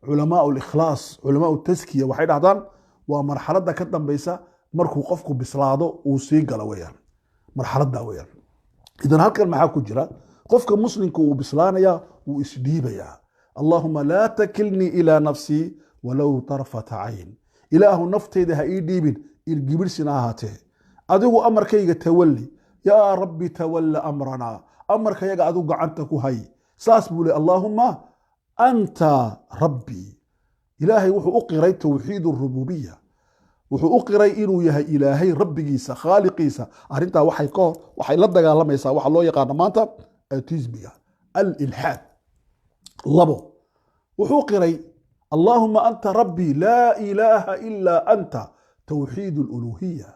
culamaa likhlaas, culamaa taskiya, waxay dhahdaan waa marxaladda ka dambeysa Markuu qofku bislaado uu sii galo weeyaan, marxaladdaa weeyaan. Idan halkan maxaa ku jira? Qofka muslimka wuu bislaanayaa, wuu isdhiibayaa. Allahuma laa takilnii ilaa nafsii walow tarfata cayn. Ilaahu naftayda ha ii dhiibin, ilgibirsina ha ahaatee. Adigu amarkayga tawalli, yaa rabbi, tawalla amranaa, amarkayaga adigu gacanta ku hay. Saas buu le, allaahuma anta rabbii. Ilaahay wuxuu u qiray towxiid rububiya, wuxuu u qiray inuu yahay Ilaahay rabbigiisa, khaaliqiisa. Arrintaa waxay ka waxay la dagaalamaysaa waxa loo yaqaano maanta atheismiga, alilxaad. Labo, wuxuu qiray allaahuma anta rabbii laa ilaaha ilaa anta, towxiid aluluhiya.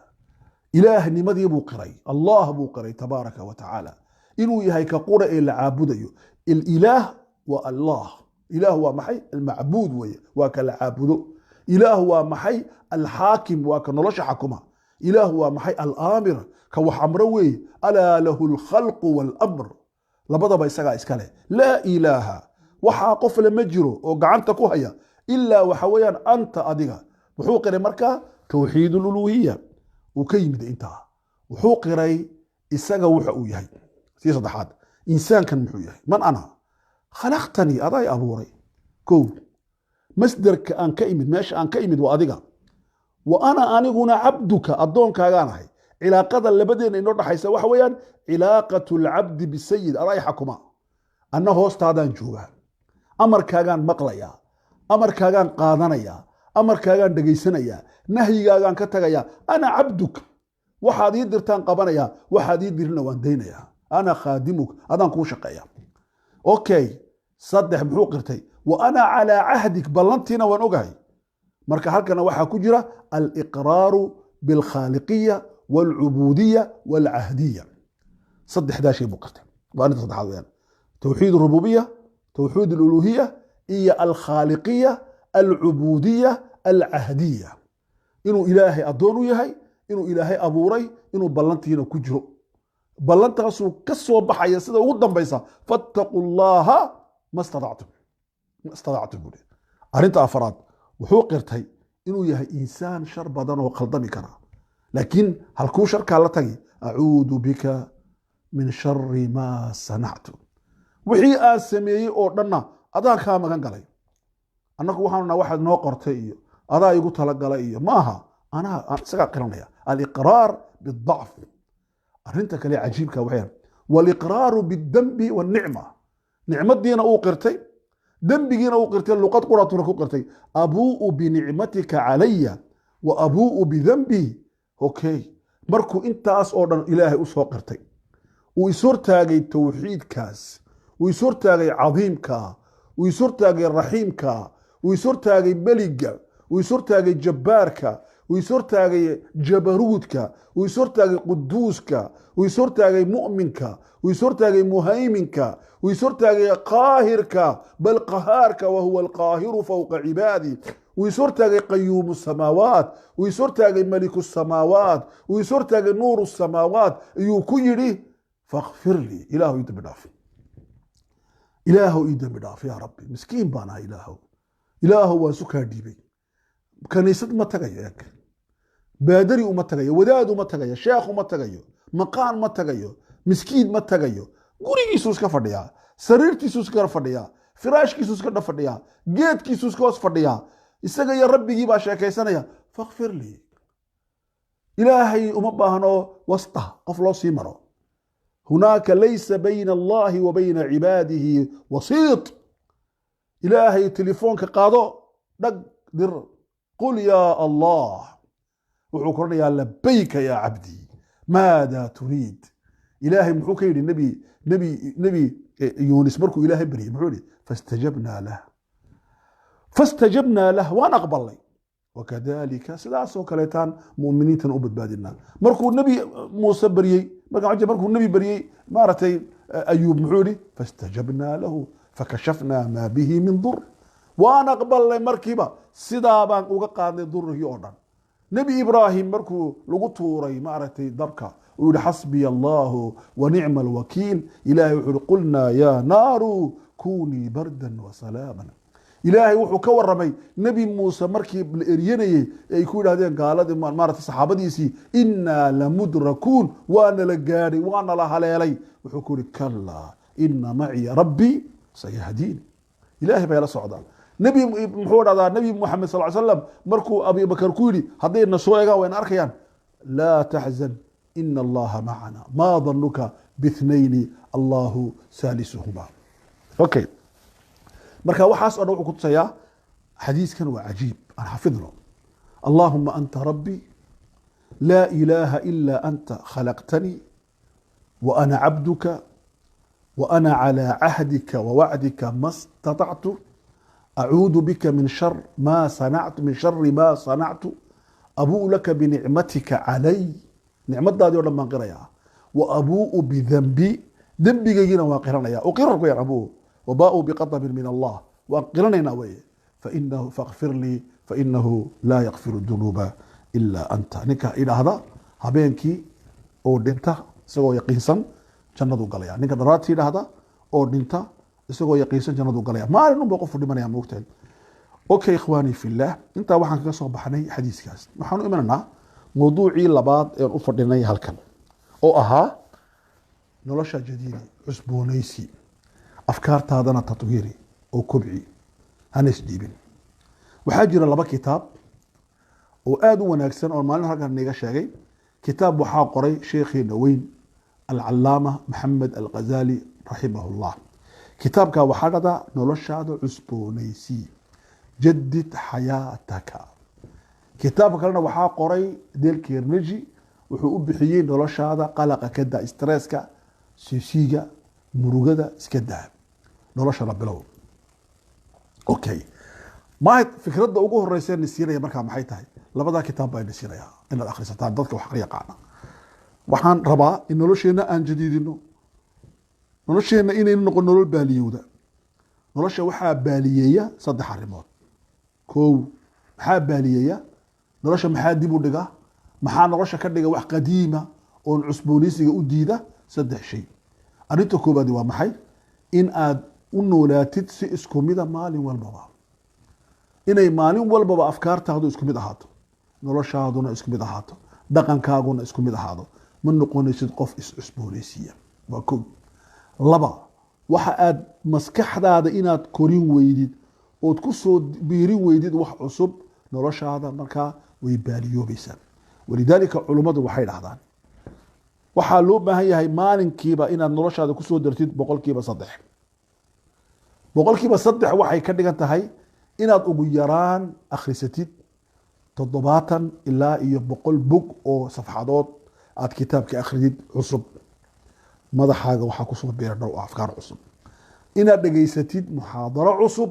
Ilaahnimadii buu qiray, Allah buu qiray tabaaraka wa tacaala, inuu yahay ka qura ee la caabudayo. Alilaah waa Allah. Ilaah waa maxay? Almacbuud weye, waa ka la caabudo. Ilaah waa maxay? Alxaakim, waa ka nolosha xakuma. Ilaah waa maxay? Alaamir, ka wax amro weeye. Alaa lahu alkhalqu waalamr, labadaba isagaa iska leh. Laa ilaaha, waxaa qof le ma jiro oo gacanta ku haya, ilaa waxa weeyaan anta, adiga. Wuxuu qiray markaa towxiid aluluhiya uu ka yimid. Intaa wuxuu qiray isaga wuxa uu yahay. Sii saddexaad, insaankan muxuu yahay? Man ana? Khalaqtanii, adaa i abuuray. Kow, masderka aan ka imid, meesha aan ka imid waa adiga. Wa ana, aniguna, cabduka, addoonkaagaan ahay. Cilaaqada labadeena inoo dhaxaysa waxa weeyaan cilaaqatu alcabdi bisayid. Adaa i xakuma, anna hoostaadaan joogaa, amarkaagaan maqlayaa, amarkaagaan qaadanayaa, amarkaagaan dhegaysanayaa, nahyigaagaan ka tagayaa. Ana cabduk, waxaad ii dirtaan qabanayaa, waxaad ii dirina waan daynayaa. Ana khaadimuk, adaan kuu shaqeeya. Okay, saddex, muxuu qirtay? Wa ana calaa cahdik, ballantiina waan ogahay. Marka halkana waxaa ku jira aliqraaru bilkhaaliqiya waalcubuudiya waalcahdiya. Saddexdaa shay buu qirtay. Waa arrinta saddexaad weyaan: towxiid arububiya, towxiid aluluhiya iyo alkhaaliqiya, alcubuudiya, alcahdiya. Inuu Ilaahay addoon u yahay, inuu Ilaahay abuuray, inuu ballantiina ku jiro, ballantaasuu ka soo baxaya sida ugu dambaysa: fattaquu llaha ma stadactum, ma stadactum buu. Arrinta afaraad, wuxuu qirtay inuu yahay insaan shar badan oo khaldami kara, laakiin halkuu sharkaa la tagi? Acuudu bika min shari maa sanactu. Wixii aan sameeyey oo dhanna adaan kaa magan galay. Annagu waxaanu naha waxaad noo qortay iyo adaa igu talagalay iyo maaha, anaa isagaa qiranaya, aliqraar bidacf. Arrinta kale cajiibka waxay waliqraaru bidambi wanicma. Nicmadiina uu qirtay, dembigiina uu qirtay, luqad quratuna ku qirtay: abuu'u binicmatika calaya wa abuu'u bidanbii. Okay, markuu intaas oo dhan Ilaahay usoo qirtay, uu ishortaagay towxiidkaas, uu ishortaagay cadiimka, uu ishortaagay raxiimka, uu ishortaagay meliga, uu ishortaagay jabbaarka, uu ishortaagay jabaruudka, uu ishortaagay quduuska, uu ishortaagay mu'minka, uu ishortaagay muhayminka, uu ishortaagay qaahirka, bal qahaarka, wa huwa alqaahiru fowqa cibaadi, uu ishortaagay qayuumu samaawaat, uu ishortaagay maliku samaawaat, uu ishortaagay nuuru samaawaat, ayuu ku yidhi: fakfir lii, Ilaahu ii dambi dhaaf, Ilaahow ii dambi dhaaf, yaa Rabbi, miskiin baan ahay, Ilaahow, Ilaahow waan sukaa dhiibay. Kaniisad ma tagayo, eeg, baadari uma tagayo, wadaad uma tagayo, sheekh uma tagayo, maqaan ma tagayo, miskiin ma tagayo. Gurigiisuu iska fadhiyaa, sariirtiisuu iska fadhiyaa, firaashkiisuu iska fadhiyaa, geedkiisuu iska hoos fadhiyaa. Isaga iyo rabbigii baa sheekaysanaya. Fakfir lii. Ilaahay uma baahno wasta qof loo sii maro. Hunaaka laysa bayna allahi wa bayna cibaadihi wasiit. Ilaahay telefoonka qaado, dhag dir, qul yaa Allah. Wuxuu koranayaa: labayka yaa cabdii, maada turiid? Ilaahay muxuu ka yidhi nebi Yuunis markuu Ilaahay baryay? Muxuu yihi? Fastajabnaa lah, fastajabnaa lah, waan aqbalnay. Wakadalika, sidaasoo kaleetaan mu'miniintan u badbaadinaa. Markuu nebi Muuse baryey, markuu nebi baryey, maaragtay, Ayuub, muxuu yihi? Fastajabnaa lahu fakashafnaa maa bihi min dur. Waan aqbalnay markiiba, sidaa baan uga qaadnay durrigii oo dhan. Nebi Ibraahim markuu lagu tuuray, maaragtay, dabka, uu yihi: xasbiya allahu wa nicma alwakiil. Ilahay wuxuu yihi: qulnaa yaa naaru kunii bardan wasalaaman. Ilaahay wuxuu ka waramay Nebi Muuse markii la eryanayey ee ay ku yidhahdeen gaaladii, maarata saxaabadiisii, innaa lamudrakuun, waana la gaadhay, waana la haleelay. Wuxuu ku yihi: kallaa, ina maciya rabbii sayahdiin. Ilaahay bay la socdaan. Nebi muxuu dhahdaa? Nebi Muxamed sal slam markuu Abibakar ku yidhi: hadday na soo eegaan wayna arkayaan, laa taxzan, ina Allaha macana, maa danuka bithnayni Allahu saalisuhuma. Okay, marka waxaas o dhan wuxuu kutusayaa xadiiskan waa cajiib, aan xafidno: allahuma anta rabbi, laa ilaaha ila anta, khalaqtanii wa ana cabduka, wa ana calى cahdika wawacdika ma staطactu, acuudu bika min shar ma sanactu, min shari ma sanactu, abuu laka binicmatika calay, nicmadaadii o dhan baan qirayaa, wa abuu'u bidanbi, dembigaygiina waan qiranaya, uqirar ku yar abuu, wabaa'uu biqadabin min Allah, waan qiranaynaa weeye, fainahu faغfir lii fainahu laa yakfiru dunuuba ilaa anta. Ninka idhaahda habeenkii oo dhinta isagoo yaqiinsan jannaduu galaya. Ninka dharaartii idhaahda oo dhinta isagoo yaqiinsan jannaduu galaya. Maalin unba qofu dhimanaya, moogtahay. Okay, ikhwaani fillah, intaa waxaan kaga soo baxnay xadiiskaas. Waxaan u imanaynaa mawduucii labaad een u fadhinay halkan, oo ahaa nolosha jadiidi, cusboonaysi, afkaartaadana tatwiiri oo kobci, hana isdhiibin. Waxaa jira laba kitaab oo aada u wanaagsan oo maalin halkan niga sheegay. Kitaab waxaa qoray sheekheena weyn Alcalaama Maxamed Alghazali raximahullah. Kitaabka waxaa dhahdaa Noloshaada Cusboonaysi, Jadid Xayaataka. Kitaabka kalena waxaa qoray Dale Carnegie, wuxuu u bixiyey Noloshaada Qalaqa Ka Daa, stresska, sisiga, murugada iska daa, noloshana bilow. Okay, ma fikradda ugu horeysa ni siinaya markaa maxay tahay? Labadaa kitaab baa ni siinaya inaad akhrisataan. Dadka wax akhri yaqaana, waxaan rabaa in nolosheenna aan jadiidino, nolosheenna inaynu noqon nolol baaliyowda. Nolosha waxaa baaliyeeya saddex arrimood. Kow, maxaa baaliyeeya nolosha? Maxaa dib u dhiga? Maxaa nolosha ka dhiga wax qadiima oon cusboonaysiga u diida? Saddex shay. Arrinta koobaadi waa maxay? In aad u noolaatid si isku mida maalin walbaba, inay maalin walbaba afkaartaadu isku mid ahaato, noloshaaduna isku mid ahaato, dhaqankaaguna isku mid ahaado, ma noqonaysid qof is-cusboonaysiiya. Waa kow. Laba, waxa aad maskaxdaada inaad korin weydid ood ku soo biirin weydid wax cusub, noloshaada markaa way baaliyoobaysaa. Walidaalika culummadu waxay dhahdaan waxaa loo baahan yahay maalinkiiba inaad noloshaada kusoo dartid 3%. 3% waxay ka dhigan tahay inaad ugu yaraan akhrisatid 70 ilaa iyo 100 bog oo safxadood aad kitaabka akhridid cusub. Madaxaaga waxaa kusoo biira dhow afkaar cusub. Inaad dhegaysatid muxaadaro cusub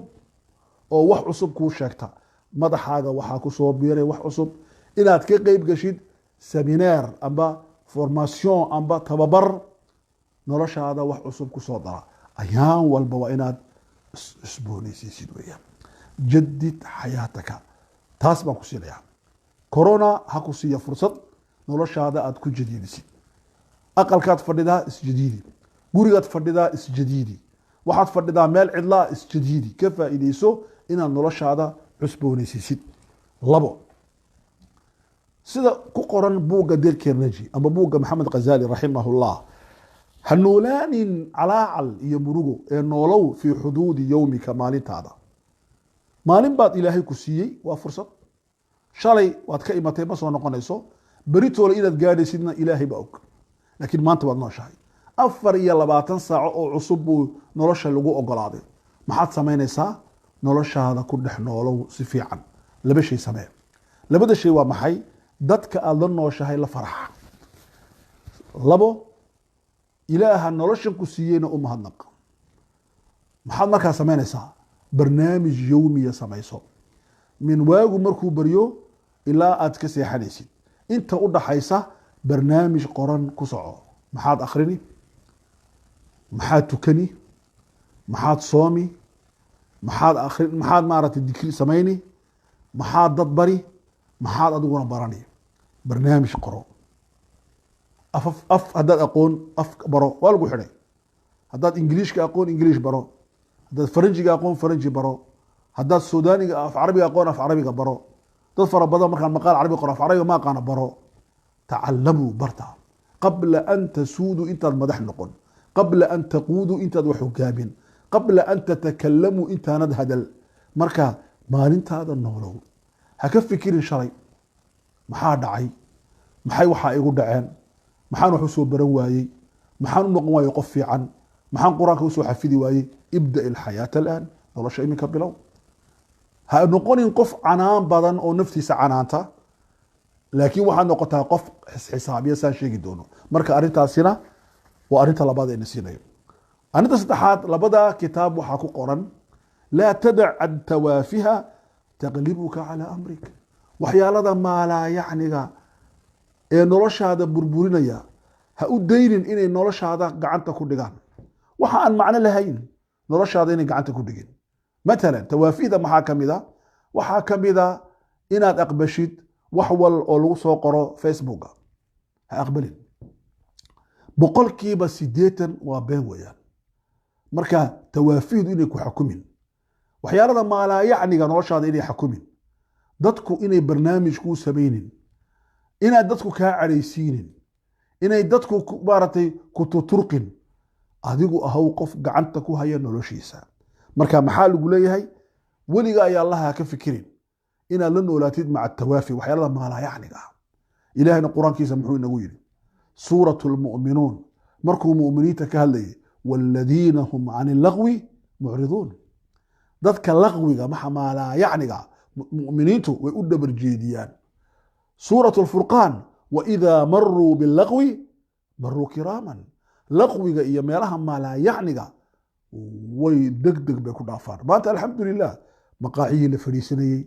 oo wax cusub kuu sheegta, madaxaaga waxaa kusoo biiray wax cusub. Inaad ka qeyb gashid séminaire amba formation amba tababar, noloshaada wax cusub kusoo dara. Ayaan walba waa inaad iscusboonaysiisid weeyaan. Jadid xayaataka, taas baan ku siinayaa. Corona ha ku siiya fursad noloshaada aad ku jadiidisid. Aqalkaad fadhidaa isjadiidi, gurigaad fadhidaa isjadiidi, waxaad fadhidaa meel cidlaa isjadiidi. Ka faa'iideyso inaad noloshaada cusboonaysiisid. Labo, sida ku qoran buugga Dale Carnegie ama buugga Maxamed Khazali raximahullah, ha noolaanin calaacal iyo murugo ee noolow fii xuduudi yowmika, maalintaada. Maalin baad Ilaahay ku siiyey, waa fursad. Shalay waad ka imatay, ma soo noqonayso. Beritoole inaad gaadhaysidna Ilaahay baa og, laakiin maanta waad nooshahay. 24 saaco oo cusub buu nolosha lagu ogolaaday. Maxaad samaynaysaa? Noloshaada ku dhex noolow si fiican. Laba shay samee. Labada shay waa maxay? Dadka aada la nooshahay la faraxa. Labo, Ilaaha noloshan ku siiyeyna u mahadnaq. Maxaad markaa samaynaysaa? Barnaamij yowmiya samayso, min waagu markuu baryo ilaa aad ka seexanaysid inta u dhaxaysa. Barnaamij qoran ku soco. Maxaad akrini? Maxaad tukani? Maxaad soomi? Maxaad akrin? Maxaad maaragtay dikri samayni? Maxaad dad bari? Maxaad adiguna barani? Barnaamij qoro. Af af haddaad aqoon, af baro, waa lagu xidhay. Haddaad Ingiliishka aqoon, Ingiliish baro. Haddaad Faranjiga aqoon, Faranji baro. Haddaad Suudaaniga af Carabiga aqoon, af Carabiga baro. Dad fara badan markaan maqaal Carabi qoro, af Carabiga ma aqaana, baro. Tacalamuu, barta, qabla an tasuuduu, intaad madax noqon, qabla an taquuduu, intaad wax hogaamin, qabla an tatakalamuu, intaanad hadal. Marka maalintaada noolow, ha ka fikirin shalay maxaa dhacay, maxay waxaa igu dhaceen, maxaan wax usoo baran waayey, maxaan u noqon waayey qof fiican, maxaan Qur-aanka usoo xafidi waayey. Ibda ilxayaata alaan, nolosha iminka bilow. Ha noqonin qof canaan badan oo naftiisa canaanta, laakiin waxaad noqotaa qof xisxisaabiya, saan sheegi doono. Marka arrintaasina waa arrinta labaad ee na siinayo. Arrinta saddexaad, labada kitaab waxaa ku qoran: laa tadac an tawaafiha taqlibuka calaa amrik. Waxyaalada maalaayacniga ee noloshaada burburinaya ha u daynin inay noloshaada gacanta ku dhigaan. Waxa aan macno lahayn noloshaada inay gacanta ku dhigin. Matalan, tawaafihda maxaa ka mid a? Waxaa ka mid a inaad aqbashid wax wal oo lagu soo qoro Facebooka. Ha aqbalin, 80% waa been weeyaan. Marka tawaafihdu inay ku xakumin, waxyaalada maalaayacniga noloshaada inay xakumin, dadku inay barnaamij kuu samaynin, inaad dadku kaa cadhaysiinin, inay dadku maaragtay ku tuturqin. Adigu ahaw qof gacanta ku haya noloshiisa. Marka maxaa lagu leeyahay? Weliga ayaa Allaha ka fikirin inaad la noolaatid maca tawaafi, waxyaalada maalaayacniga ah. Ilahayna Qur-aankiisa muxuu inagu yidhi? Suuratu Lmu'minuun, markuu mu'miniinta ka hadlayay: waaladiina hum can illagwi mucriduun. Dadka laqwiga, maxa maalaayacniga, mu'miniintu way u dhabar jeediyaan. Suuratu Lfurqaan: waidaa maruu bilagwi maruu kiraaman. Laqwiga iyo meelaha maalaayacniga way deg deg bay ku dhaafaan. Maanta alxamdulilah, maqaaciyii la fadhiisanayey,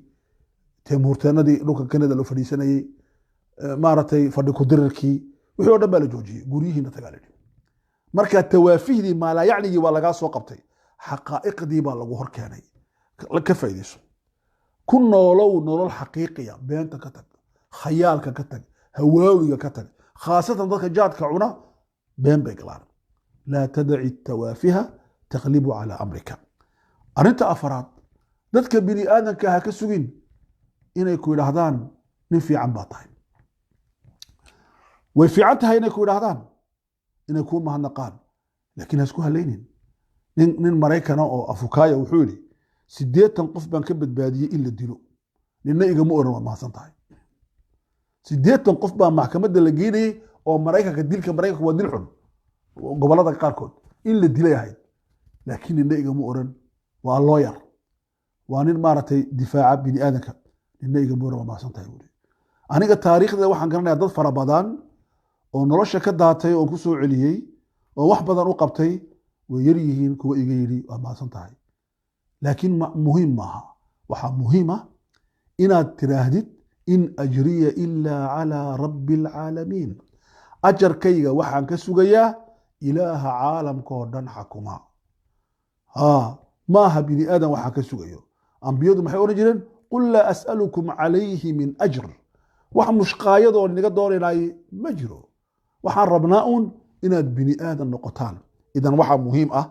teemhuurteenadii dhulka Kanada la fadhiisanayey, maaragtay fadhi kudirirkii, wixii o dhan baa la joojiyey. Guryihiina tagaa lidhi. Marka tawaafihdii maalaayacnigii waa lagaa soo qabtay, xaqaa'iqdii baa lagu hor keenay, ka faa'iidayso. Ku noolow nolol xaqiiqiya. Beenta ka tag, khayaalka ka tag, hawaawiga ka tag. Khaasatan dadka jaadka cuna been bay galaan. Laa tadaci tawaafiha taqlibu calaa amrika. Arrinta afaraad, dadka bini aadamka ha ka sugin inay ku yidhaahdaan nin fiican baa tahay. Way fiican tahay inay ku yidhaahdaan, inay kuu mahadnaqaan, laakiin ha isku halaynin. Nin Maraykana oo afukaaya wuxuu yidhi: 80 qof baan ka badbaadiyey in la dilo, ninna igama oran waad mahadsan tahay. 80 qof baa maxkamadda la geynayey oo Maraykanka, dilka Maraykanka waa dil xun gobolada qaarkood, in la dilay ahayd, laakiin ninna igama oran. Waa lawyer, waa nin maaragtay difaaca bini aadanka. Ninna igama oran waa mahadsan tahay buuri. Aniga taariikhda waxaan garanayaa dad fara badan oo nolosha ka daatay oo ku soo celiyey oo wax badan u qabtay. Way yar yihiin kuwa iga yidhi waa mahadsan tahay. Laakiin muhiim maaha. Waxaa muhiim ah inaad tiraahdid: in ajriya ilaa calaa rabbi alcaalamiin. Ajarkayga waxaan ka sugayaa Ilaaha caalamka oo dhan xakuma, maaha bini aadam waxaan ka sugayo. Ambiyadu maxay odhan jireen? Qul laa as'alukum calayhi min ajr. Wax mushqaayadoo naga doonaynaaye ma jiro, waxaan rabnaa uun inaad bini aadan noqotaan. Idan waxaa muhiim ah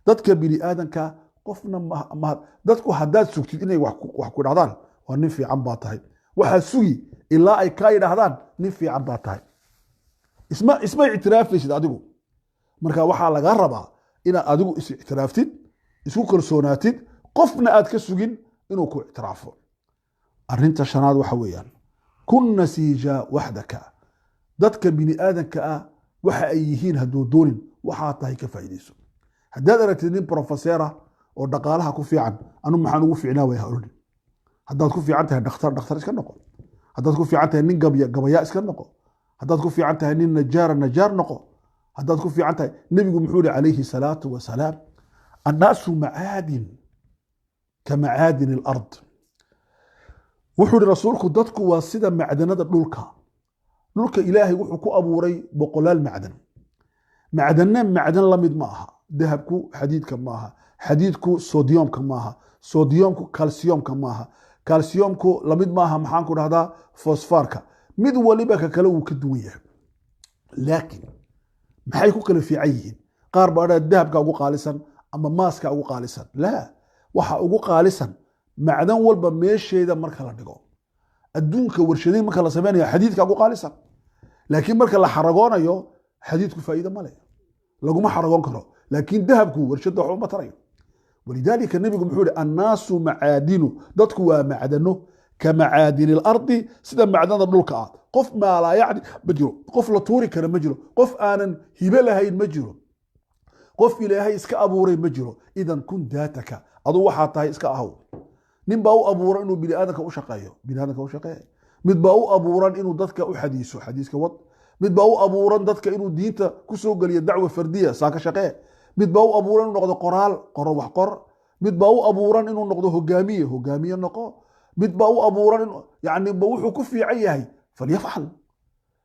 dadka bini aadanka qofna dadku haddaad sugtid inay wax ku idhahdaan waa nin fiican baa tahay, waxaad sugi ilaa ay kaa yidhaahdaan nin fiican baa tahay. Isma ictiraafaysid adigu. Marka waxaa lagaa rabaa inaad adigu is ictiraaftid, isku kalsoonaatid, qofna aad ka sugin inuu ku ictiraafo. Arrinta shanaad waxa weeyaan: kun nasiija waxdaka. Dadka bini aadanka ah waxa ay yihiin hadduu doonin, waxaa tahay ka faa'iidayso. Haddaad aragtid nin professeera oo dhaqaalaha ku fiican, anu maxaan ugu fiicnaa way ha odhanin. Haddaad ku fiican tahay dhakhtar, dhakhtar iska noqo. Haddaad ku fiican tahay nin gabya, gabaya iska noqo. Haddaad ku fiican tahay nin najaara, najaar noqo. Haddaad ku fiican tahay, nebigu muxuu yihi calayhi salaatu wasalaam? Annaasu macaadin ka macaadin alard. Wuxuu yihi rasuulku: dadku waa sida macdanada dhulka. Dhulka Ilaahay wuxuu ku abuuray boqolaal macdan. Macdanna macdan la mid ma aha. Dahabku xadiidka ma aha, xadiidku sodiyomka ma aha, sodiyomku kalsiyomka ma aha, kalsiyomku lamid maaha, maxaan ku dhahdaa, fosfaarka. Mid waliba ka kale wuu ka duwan yahay, laakiin maxay ku kala fiican yihiin? Qaar baa dhaa dahabka ugu qaalisan ama maaska ugu qaalisan. Laa, waxa ugu qaalisan Macdan walba meesheeda marka la dhigo, adduunka warshadayn marka la samaynayo xadiidka ugu qaalisan, laakiin marka la xaragoonayo xadiidku faa'iido ma leh, laguma xaragoon karo. Laakiin dahabku warshadda waxba ma tarayo. Walidaalika nebigu muxuu yihi: "Annaasu macaadinu," dadku waa macdano, ka macaadini alardi, sida macdanta dhulka ah. Qof maalaa yacni ma jiro, qof la tuuri kara ma jiro, qof aanan hibe lahayn ma jiro, qof Ilaahay iska abuuray ma jiro. Idan kun daataka, aduu waxaa tahay iska ahow. Nin baa u abuuran inuu bini aadamka u shaqeeyo, bini aadamka u shaqeeya. Mid baa u abuuran inuu dadka u xadiiso, xadiiska wad. Mid baa u abuuran dadka inuu diinta kusoo geliyo, dacwa fardiya saa ka shaqee. Mid baa u abuuran inuu noqdo qoraal, qoro, wax qor. Mid baa u abuuran inuu noqdo hogaamiye, hogaamiye noqo. Mid baa u abuuran inuu, yani, ba wuxuu ku fiican yahay falyafcal.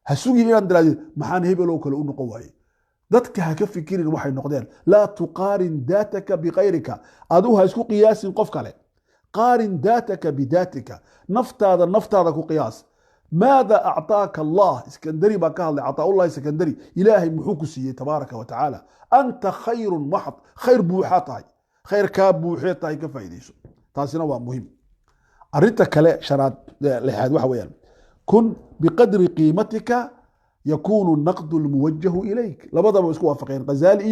Ha sugin inaad tirahdid maxaan hebeloo kale u noqon waaye. Dadka ha ka fikirin waxay noqdeen. Laa tuqaarin daataka bikayrika, adigu ha isku qiyaasin qof kale. Qaarin daataka bidaatika, naftaada naftaada ku qiyaas. Maada acطaaka Allah? Iskandari baa ka hadlay, Caطaallahi Iskandari. Ilaahay muxuu ku siiyey tabaaraka wa tacaala? Anta khayrun maxd, khayr buuxaa tahay, khayr kaa buuxee tahay, ka faa'iidayso. Taasina waa muhim. Arrinta kale shanaad, lixaad, waxa weeyaan: kun biqadri qiimatika yakunu naqdu lmuwajahu ilayk. Labadaba way isku waafaqeen Ghazali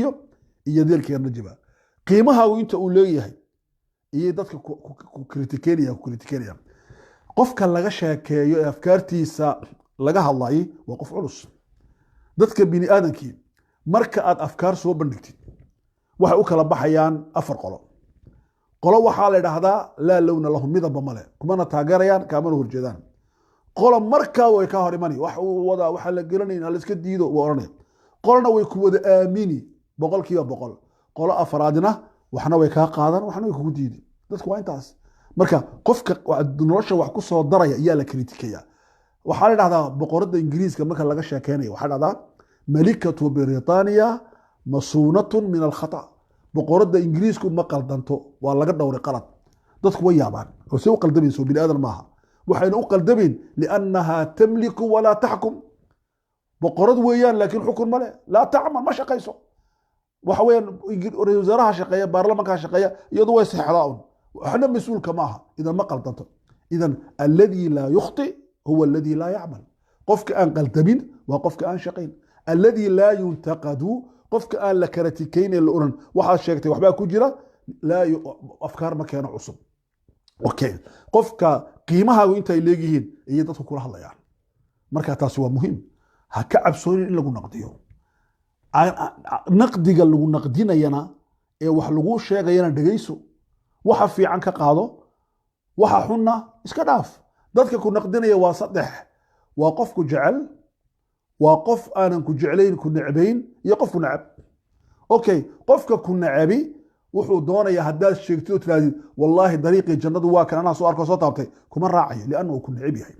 iyo deelkeen Rajiba. Qiimahaagu inta uu leeyahay iyo dadka ku critiquenaya ku critiquenaya. Qofka laga sheekeeyo ee afkaartiisa laga hadlayay waa qof culus. Dadka bini aadamkii marka aad afkaar soo bandhigtid waxay u kala baxayaan afar qolo. Qolo waxaa la idhaahdaa laa lowna lahum, midaba male, kumana taageerayaan, kaamana horjeedaan. Qolo markaa way ka hor imani, wax uu wadaa waxaa la gelanayn, ha la iska diido, waa oranaya. Qolona way ku wada aamini 100%. Qolo afraadna waxna way kaa qaadan, waxna way kugu diidi. Dadku waa intaas. Marka qofka nolosha wax ku soo daraya ayaa la kritikaya. Waxaa la dhahdaa boqoradda Ingiriiska marka laga sheekeynayo, waxaa dhahdaa: "Malikatu Britaniya masuunatun min alkhata." Boqoradda Ingiriisku ma qaldanto, waa laga dhowray qalad. Dadku way yaabaan oo se u qaldamayso, bini aadan maaha. Waxayna u qaldamin liannaha tamliku walaa taxkum. Boqorad weeyaan, laakiin xukun male, laa tacmal, ma shaqayso. Waxa weeyaan ra-iisul wasaaraha shaqeeya, baarlamanka shaqeeya, iyadu way seexdaa un, waxna mas-uulka maaha. Idan ma qaldanto. Idan alladii laa yukhti huwa alladii laa yacmal. Qofka aan qaldamin waa qofka aan shaqayn. Alladii laa yuntaqadu, qofka aan la karatikayn ee la oran waxaad sheegtay waxbaa ku jira, laa afkaar ma keeno cusub. Okay, qofka qiimahaagu intay leegyihiin ayay dadku kula hadlayaan. Marka taasi waa muhiim. Ha ka cabsoonin in lagu naqdiyo. Naqdiga lagu naqdinayana ee wax lagu sheegayana dhegayso, waxa fiican ka qaado, waxa xunna iska dhaaf. Dadka ku naqdinaya waa saddex: waa qof ku jecel, waa qof aanan ku jeclayn, ku necbayn, iyo qof ku necab. Okay, qofka ku necabi wuxuu doonayaa haddaad sheegtid oo tirahdid wallaahi dariiqii jannadu waa kan, anaa soo arko, soo taabtay, kuma raacayo, lianna uu ku necab yahay.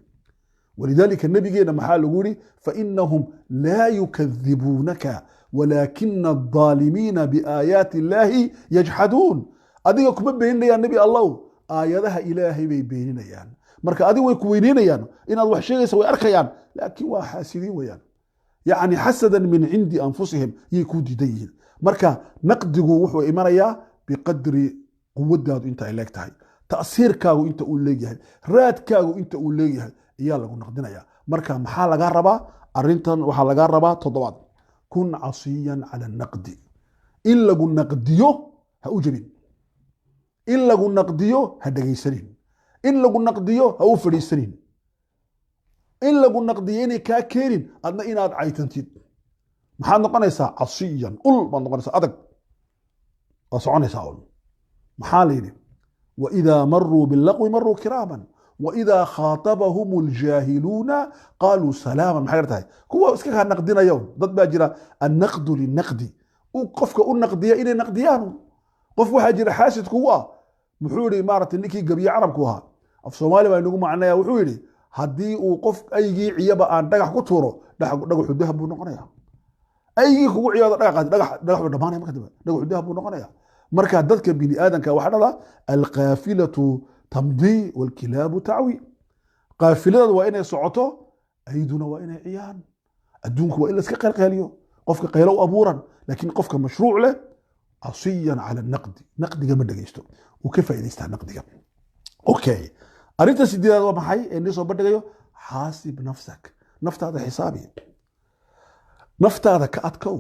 Walidaalika nabigeena maxaa lagu yiri? "Fainahum laa yukadibuunaka walaakina adaalimiina biaayaati illaahi yajxaduun." Adiga kuma beeninayaan, nebi Allow, aayadaha Ilaahay bay beeninayaan. Marka adiga way ku weyneynayaan, inaad wax sheegaysa way arkayaan, laakiin waa xaasidiin weeyaan, yacni xasadan min cindi anfusihim yay kuu diidan yihiin. Marka naqdigu wuxuu imanayaa biqadri quwadaadu inta ay leeg tahay, ta'siirkaagu inta uu leegyahay, raadkaagu inta uu leegyahay ayaa lagu naqdinaya. Marka maxaa lagaa rabaa arrintan? Waxaa lagaa rabaa toddobaad: kun casiyan cala naqdi. In lagu naqdiyo ha u jebin, in lagu naqdiyo ha dhegaysanin, in lagu naqdiyo ha u fadhiisanin, in lagu naqdiyo inay kaa keenin adna inaad caytantid. Maxaad noqonaysaa? Casiyan, ul baad noqonaysaa adag, waa soconaysaa un. Maxaa la yidhi? Waidaa maruu bilaqwi maruu kiraaman, waidaa khaatabahum اljaahiluuna qaaluu salaaman. Maxay tahay kuwa iska kaa naqdinaya? Dad baa jira annaqdu linaqdi, qofka u naqdiya inay naqdiyaan. Qof waxaa jira xaasid kugu ah. Muxuu yihi maaragtay ninkii gabiye carabku ahaa? Af Soomaali baa inagu macnaya. Wuxuu yidhi: haddii uu qof aygii ciyaba aan dhagax ku tuuro, dhagaxu dahab buu noqonaya. Aygii kugu ciyaado dhagax, dhagax dhagax buu dhamaanaya marka dambe, dhagaxu dahab buu noqonaya. Marka dadka bini aadamka waxaa dhada: alqaafilatu tamdii walkilaabu tacwi. Qaafiladaadu waa inay socoto, ayduna waa inay ciyaan. Adduunku waa in la iska qaylqayliyo, qofka qaylo u abuuran. Laakiin qofka mashruuc leh, casiyan cala naqdi, naqdiga ma dhegeysto, wuu ka faa'idaystaa naqdiga. Okay, arrinta sideedaad waa maxay ee nii soo bandhigayo? Xaasib nafsak, naftaada xisaabi, naftaada ka adkow,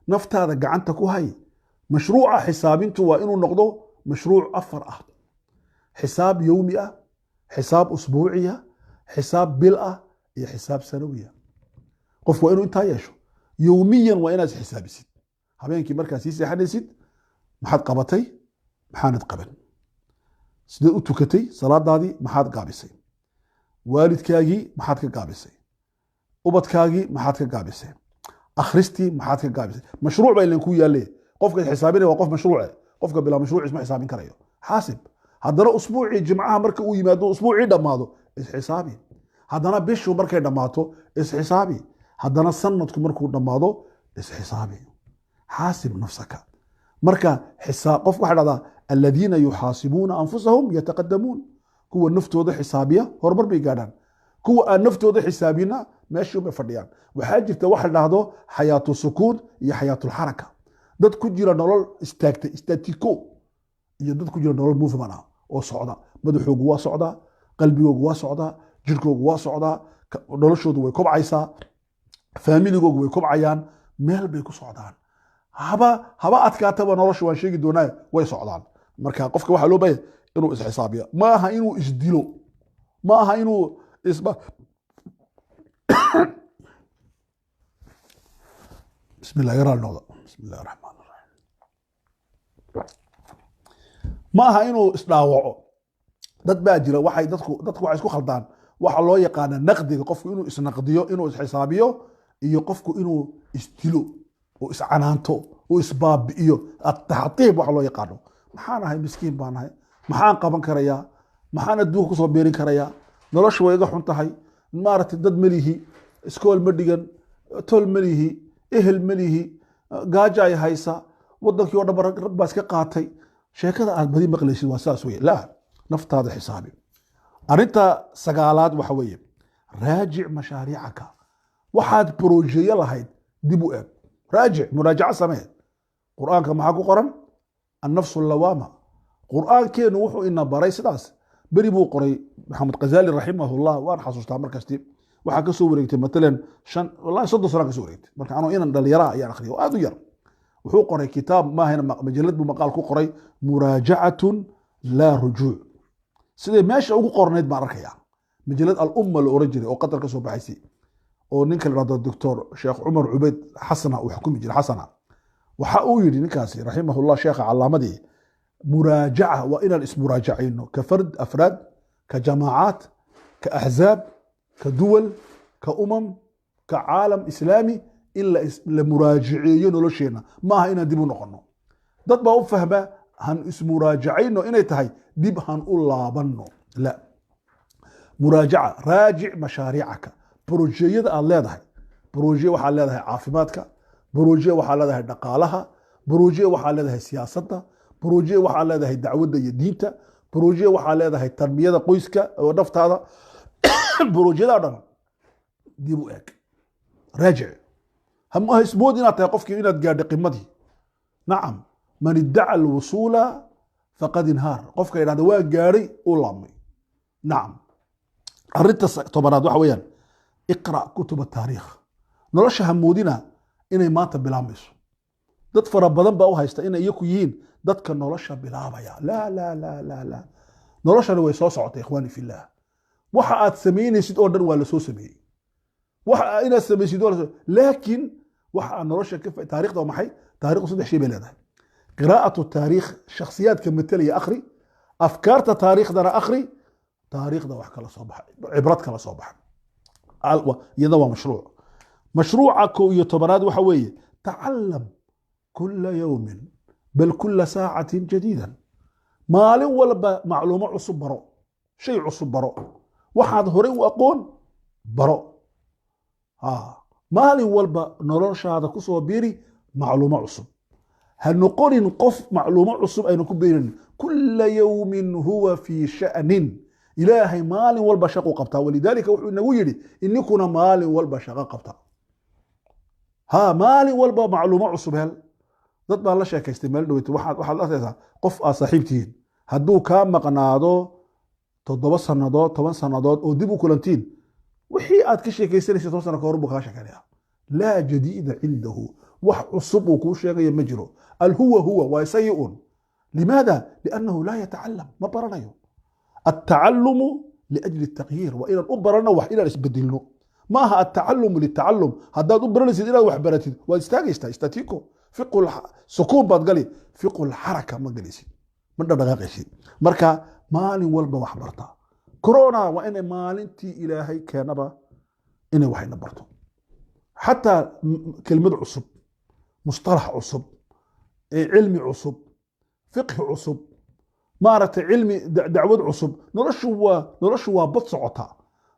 naftaada gacanta ku hay. Mashruuca xisaabintu waa inuu noqdo mashruuc afar ah: xisaab yowmi ah, xisaab usbuuciya, xisaab bil ah iyo xisaab sanawiya. Qofku waa inuu intaa yeesho. Yowmiyan waa inaad isxisaabisid. Habeenkii markaad sii seexanaysid, maxaad qabatay, maxaanad qaban? Sideed u tukatay salaadaadii? Maxaad gaabisay? Waalidkaagii maxaad ka gaabisay? Ubadkaagii maxaad ka gaabisay? Akhristii maxaad ka gaabisay? Mashruuc baa ilan kuu yaalle. Qofka xisaabinaya waa qof mashruuce. Qofka bilaa mashruuc isma xisaabin karayo. Xaasib. Haddana usbuucii jimcaha marka uu yimaado, usbuucii dhammaado, isxisaabi. Haddana bishu markay dhammaato, isxisaabi. Haddana sanadku markuu dhammaado, isxisaabi. Xaasib nafsaka. Marka qof waxaa dhahdaa: aladiina yuxaasibuuna anfusahum yataqadamuun. Kuwa naftooda xisaabiya horumar bay gaadhaan, kuwa aan naftooda xisaabina meeshii bay fadhiyaan. Waxaa jirta waxa la dhahdo xayaatu sukuun iyo xayaatulxaraka: dad ku jira nolol istaagtay, statiko, iyo dad ku jira nolol movement ah oo socda. Madaxoogu waa socdaa, qalbigoogu waa socdaa, jirkoogu waa socdaa, noloshoodu way kobcaysaa, faamiligoogu way kobcayaan, meel bay ku socdaan. Haba adkaataba nolosha, waan sheegi doonaa, way socdaan. Marka qofka waxaa loo baahaya inuu isxisaabiyo. Ma aha inuu isdilo, ma aha inuu isba. Bismillah, yaraal noqda. Bismillahi raxmaan raxiim. Ma aha inuu isdhaawaco. Dad baa jira, waxay dadku waxay isku khaldaan waxa loo yaqaana naqdiga, qofku inuu isnaqdiyo, inuu isxisaabiyo, iyo qofku inuu isdilo oo iscanaanto oo isbaabi'iyo, ataxtiib waxa loo yaqaano. Maxaan ahay? Miskiin baan ahay. Maxaan qaban karayaa? Maxaan adduunka kusoo beerin karayaa? Noloshu way iga xun tahay, maaragtay, dad malihi, iskool ma dhigan, tol malihi, ehel malihi, gaaja ay haysa, wadankii oo dhan ba rag baa iska qaatay. Sheekada aad badi maqlaysid waa saas weye. Laa, naftaada xisaabi. Arrinta sagaalaad waxa weeye: raajic mashaariicaka. Waxaad brojeyo lahayd dib u eeg, raajic, muraajaco samee. Qur-aanka maxaa ku qoran? Annafsu lawaama. Qur-aankeenu wuxuu ina baray sidaas. Beri buu qoray Maxamed Khazali raximahullah, waan xasuustaa markasti. Waxaa kasoo wareegtay matalan shan, wallahi 30 sana kasoo wareegtay. Marka anoo inan dhalinyara ayaan akhriyay oo aad u yar. Wuxuu qoray kitaab maahayna, majalad buu maqaal ku qoray, muraajacatun laa rujuuc. Siday meesha ugu qornayd baan arkayaa, majalad Al-Umma la oran jiray oo Qatar ka soo baxaysay, oo ninka la dhahdo Doctor Sheekh Cumar Cubeyd Xasana uu xukumi jiray. Xasana waxa uu yidhi ninkaasi raximahullah, sheekha calaamadii: muraajaca waa inaan ismuraajacayno, ka fard, afraad, ka jamaacaat, ka axzaab, ka duwal, ka umam, ka caalam islaami, in la muraajaceeyo nolosheenna. Ma aha inaan dib u noqono. Dad baa u fahma han ismuraajacayno inay tahay dib han u laabanno. La, muraajaca, raajic mashaariicaka, brojeyada aad leedahay. Broje waxaad leedahay caafimaadka, broje waxaad leedahay dhaqaalaha, broje waxaad leedahay siyaasadda, broje waxaad leedahay dacwadda iyo diinta, broje waxaad leedahay tanmiyada qoyska oo naftaada. Brojeyada dhan dib u eeg, raajic. Ha ismood inaad tahay qofkii inaad gaadhay qimadii. Nacam, man iddaca alwusuula faqad inhaar. Qofka idhahda waa gaadhay, uu laabmay. Nacam. Arrinta tobanaad waxa weeyaan: iqra' kutuba taariikh. Nolosha hamoodina inay maanta bilaabmayso. Dad fara badan baa u haysta inay iyaku yihiin dadka nolosha bilaabaya. Laa, laa, laa, laa, laa. Noloshani way soo socotay, ikhwaani fillah. Waxa aad samaynaysid oo dhan waa la soo sameeyey. Waxa inaad samaysid waa la soo, laakiin waxa aad nolosha ka taariikhda waa maxay? Taariikhdu saddex shay bay leedahay: qiraa'atu taariikh, shakhsiyaadka matelaya akhri, afkaarta taariikhdana akhri, taariikhda wax kala soo baxa, cibrad kala soo baxa. Iyada waa mashruuc. Mashruuca 11aad waxa weeye: tacalam kula yowmin, bal kula saacatin jadiidan. Maalin walba macluumo cusub baro, shay cusub baro, waxaad horey u aqoon baro. Maalin walba noloshaada kusoo biiri macluumo cusub. Ha noqonin qof macluumo cusub aynu ku biirin. Kula yowmin huwa fii sha'nin. Ilaahay maalin walba shaqu qabtaa, walidaalika wuxuu inagu yidhi ininkuna maalin walba shaqo qabta. Ha, maalin walba macluumo cusub hel. Dad baan la sheekaystay maalin dhaweyta. Waxaad arkaysaa qof aad saaxiib tihiin hadduu kaa maqnaado 7 sannadood, 10 sannadood oo dib u kulantiin, wixii aad ka sheekaysanaysa 10 sano ka hor buu kaa sheekanaya. Laa jadiida cindahu, wax cusub uu kuu sheegaya ma jiro. Alhuwa huwa waa isagii un. Limaada? Liannahu laa yatacalam, ma baranayo. Altacalumu liajli التغيير, waa inaan u barano wax inaan isbedelno, ma aha altacalumu litacalum. Haddaad u baranaysid inaad wax baratid, waad istaagaysaa, statico, fiqu sukuun baad gali, fiqu lxaraka ma galaysid, ma dhaqdhaqaaqaysid. Marka maalin walba wax barta. Corona waa inay maalintii Ilaahay keenaba inay waxayna barto, xataa kelmad cusub, mustalax cusub, cilmi cusub, fiqhi cusub, maaragtay, cilmi dacwad cusub. Noloshu waa bad socota.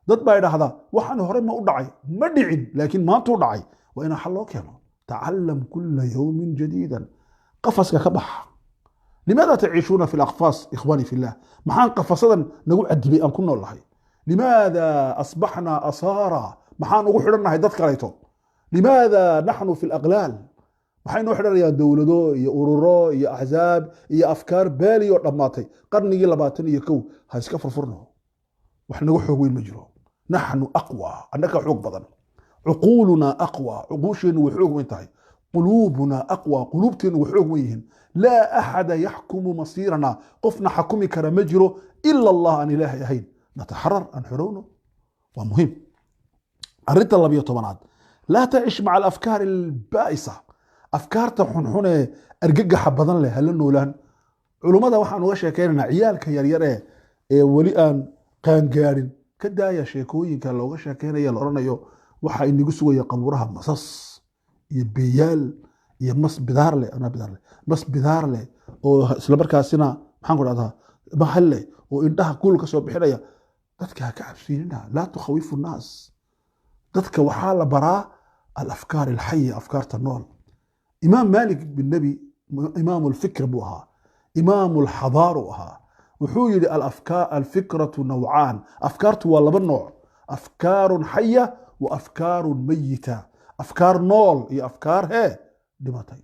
Dad baa idhaahdaa waxaan hore ma u dhacay? Ma dhicin, laakiin maanta u dhacay, waa inaa xal loo keeno. Tacalam kula yawmin jadiidan. Qafaska ka baxa. Limaada taciishuuna fi laqfaas, ikhwani fillah? Maxaan qafasadan nagu cadibay aan ku nool lahay? Limaada asbaxnaa asaara? Maxaan ugu xidhannahay dad kaleeto? Limaada naxnu fi laqlaal? Maxay noo xidhanayaan dowlado iyo ururo iyo axzaab iyo afkaar baali oo dhammaatay qarnigii 21? Ha iska furfurno, wax naga xoog weyn ma jiro. Naxnu aqwa, annaka xoog badan. Cuquuluna aqwa, cuquusheennu way xoog weyn tahay. Quluubuna aqwa, quluubteennu way xoog weyn yihiin. Laa axada yaxkumu masiirana, qofna xakumi kara ma jiro ila Allah, aan Ilaahay ahayn. Nataxarar, aan xorowno, waa muhiim. Arrinta 12aad: laa tacish maca alafkaar albaa'isa. Afkaarta xunxun ee argagaxa badan leh hala noolaan. Culummada waxaan uga sheekaynaynaa ciyaalka yaryar ee weli aan qaangaarin, ka daaya sheekooyinka looga sheekeynaya, la odhanayo waxaa inagu sugaya qabuuraha masas iyo beeyaal iyo mas bidaar leh, anaa bidaar leh, mas bidaar leh oo isla markaasina, maxaan ku dhahdaa, bahal leh oo indhaha kuul ka soo bixinaya. Dadka ha ka cabsiinina, laa tukhawifu nnaas. Dadka waxaa la baraa alafkaar alxaya, afkaarta nool. Imaam Malik bin Nebi, imaamu alfikr buu ahaa, imaamu alxadaaru ahaa. Wuxuu yidhi: alfikratu nawcaan, afkaartu waa laba nooc, afkaarun xaya wa afkaarun mayita, afkaar nool iyo afkaar hee dhimatay.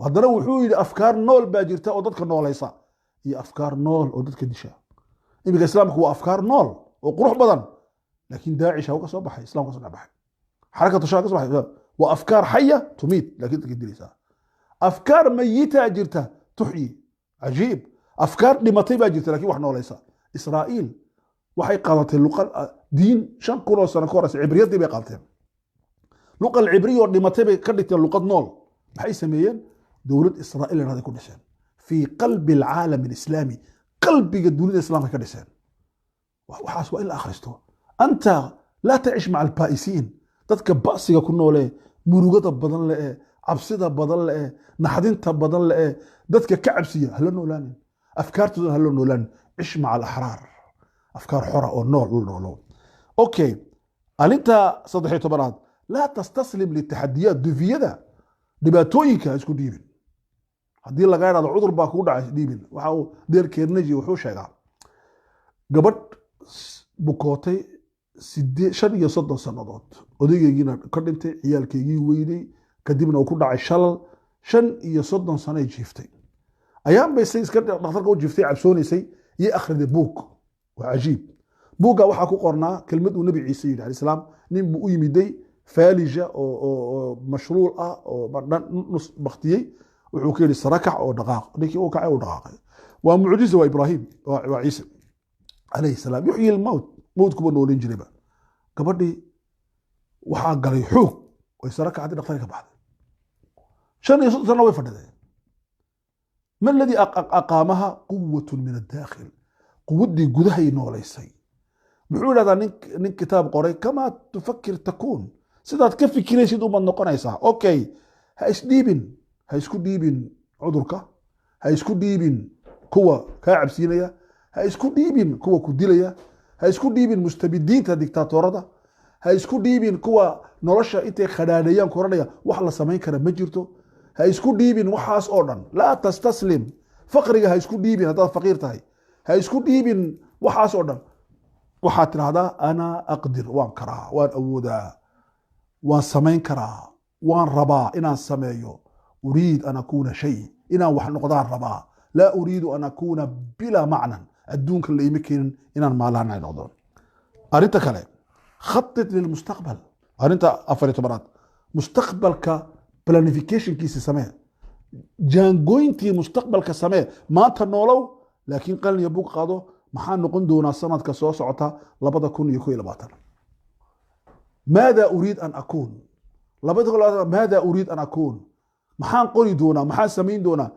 Haddana wuxuu yidhi afkaar nool baa jirta oo dadka noolaysa iyo afkaar nool oo dadka disha. Iminka Islaamku waa afkaar nool oo qurux badan, laakiin Daacish ha ka soo baxay, Islamka ka soo dhex baxay, xarakatu shaa ka soo baxay, waa afkaar xaya tumiit, laakiin dadka dilaysaa. Afkaar mayita jirta tuxyi, cajiib. Afkaar dhimatay baa jirta laakiin wax noolaysa. Israa'iil waxay qaadatay luqa diin 5000 oo sano ka horeysa, cibriyadii bay qaateen. Luqa alcibriya oo dhimatay bay ka dhigteen luqad nool. Maxay sameeyeen? Dowlad Israa'iil la yidhahday ku dhiseen fii qalbi alcaalam alislaami, qalbiga dunida Islaamka ka dhiseen. Waxaas waa in la akhristo. Anta laa tacish maca albaa'isiin, dadka ba'siga ku noolee, murugada badan le ee cabsida badan le ee naxdinta badan le ee dadka ka cabsiya hala noolaanin, afkaartooda hala noolaanin. Cish maca alaxraar, afkaar xora oo nool la noolo. Okay, arrinta 13aad: laa tastaslim litaxadiyaat, dufiyada, dhibaatooyinka ha isku dhiibin. Haddii laga idhahdo cudur baa kugu dhacay, dhiibin. Waxa uu Dale Carnegie wuxuu sheegaa gabadh bukootay 35 sannadood, odaygeegiina ka dhintay, ciyaalkeygii weynay, kadibna uu ku dhacay shalal. 35 sanoay jiiftay. Ayaan bay say iska dhakhtarka u jiiftay, cabsoonaysay, iyo akhriday buug. Waa cajiib. Buugga waxaa ku qornaa kelmad uu Nabi Ciise yidhi alayhi salaam. Nin buu u yimiday faalija oo mashruul ah oo dhan nus baktiyey. Wuxuu ka yidhi: "Sarakac oo dhaqaaq." Ninkii uu kacay, uu dhaqaaqay. Waa mucjiza, waa Ibraahim, waa Ciise calayhi salaam, yuxyi almowt, mowtkuba noolin jirayba. Gabadhii waxaa galay xoog, way sara kacday, dhakhtarka ka baxday. 35 sano way fadhiday. Ma aladii aqaamaha? Quwatun min adaakhil, quwaddii gudahay noolaysay. Muxuu idhahdaa nin kitaab qoray? Kamaa tufakir takuun, sidaad ka fikiraysid umaad noqonaysaa. Okay, ha isdhiibin, ha isku dhiibin cudurka, ha isku dhiibin kuwa kaa cabsiinaya, ha isku dhiibin kuwa ku dilaya, ha isku dhiibin mustabidiinta, diktaatorada, ha isku dhiibin kuwa nolosha intay khadhaadheeyaan koranaya wax la samayn kara ma jirto. Ha isku dhiibin waxaas oo dhan. Laa tastaslim. Faqriga ha isku dhiibin haddaad faqiir tahay, ha isku dhiibin waxaas oo dhan. Waxaad tidhahdaa: "Ana aqdir, waan karaa, waan awoodaa, waan samayn karaa, waan rabaa inaan sameeyo. Uriid an akuuna shay, inaan wax noqdaan rabaa. Laa uriidu an akuuna bilaa macnan." Adduunka la iima keenin inaan maalahan ay noqdo. Arrinta kale, khatit lilmustaqbal. Arrinta 14aad, mustaqbalka planificationkiisa samee, jaangooyntii mustaqbalka samee. Maanta noolow, laakiin qalin iyo bug qaado. Maxaa noqon doonaa sanadka soo socota, 2021? Maada uriid an akuun 2020? Maada uriid an akuun? Maxaan qori doonaa? Maxaan samayn doonaa?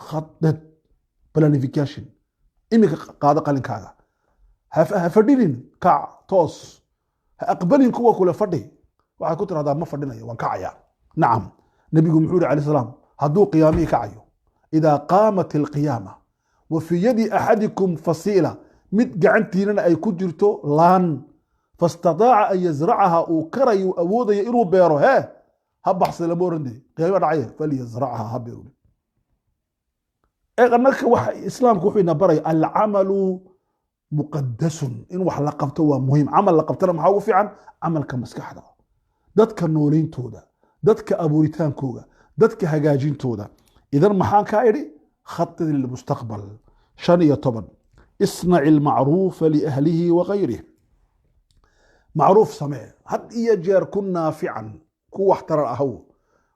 Khadad, planification. Iminka qaado qalinkaaga. Ha fadhinin, kac, toos. Ha aqbalin kuwa kule fadhi. Waxaad ku tirahdaa, ma fadhinayo, waan kacaya. Nacam, nebigu muxuu yihi alayh salaam hadduu qiyaamihii kacayo? Idaa qaamat alqiyaama wa fii yadi axadikum fasiila, mid gacantiinana ay ku jirto laan, fastataaca an yazracaha, uu karayo, awoodaya inuu beero, hee ha baxsay lama oran dee, qiyaama dhacaya, falyazracha, ha beero. Annaka waxa islaamku wuxuu ina baraya alcamalu muqadasun, in wax la qabto waa muhiim. Camal la qabtana maxaa ugu fiican? Camalka maskaxda, dadka noolayntooda, dadka abuuritaankooga, dadka hagaajintooda. Idan maxaan kaa idhi? Khatid lilmustaqbal. 15, isnac ilmacruufa liahlihi wagayrih. Macruuf samee had iyo jeer. Kun naafican, ku waxtarar ahow.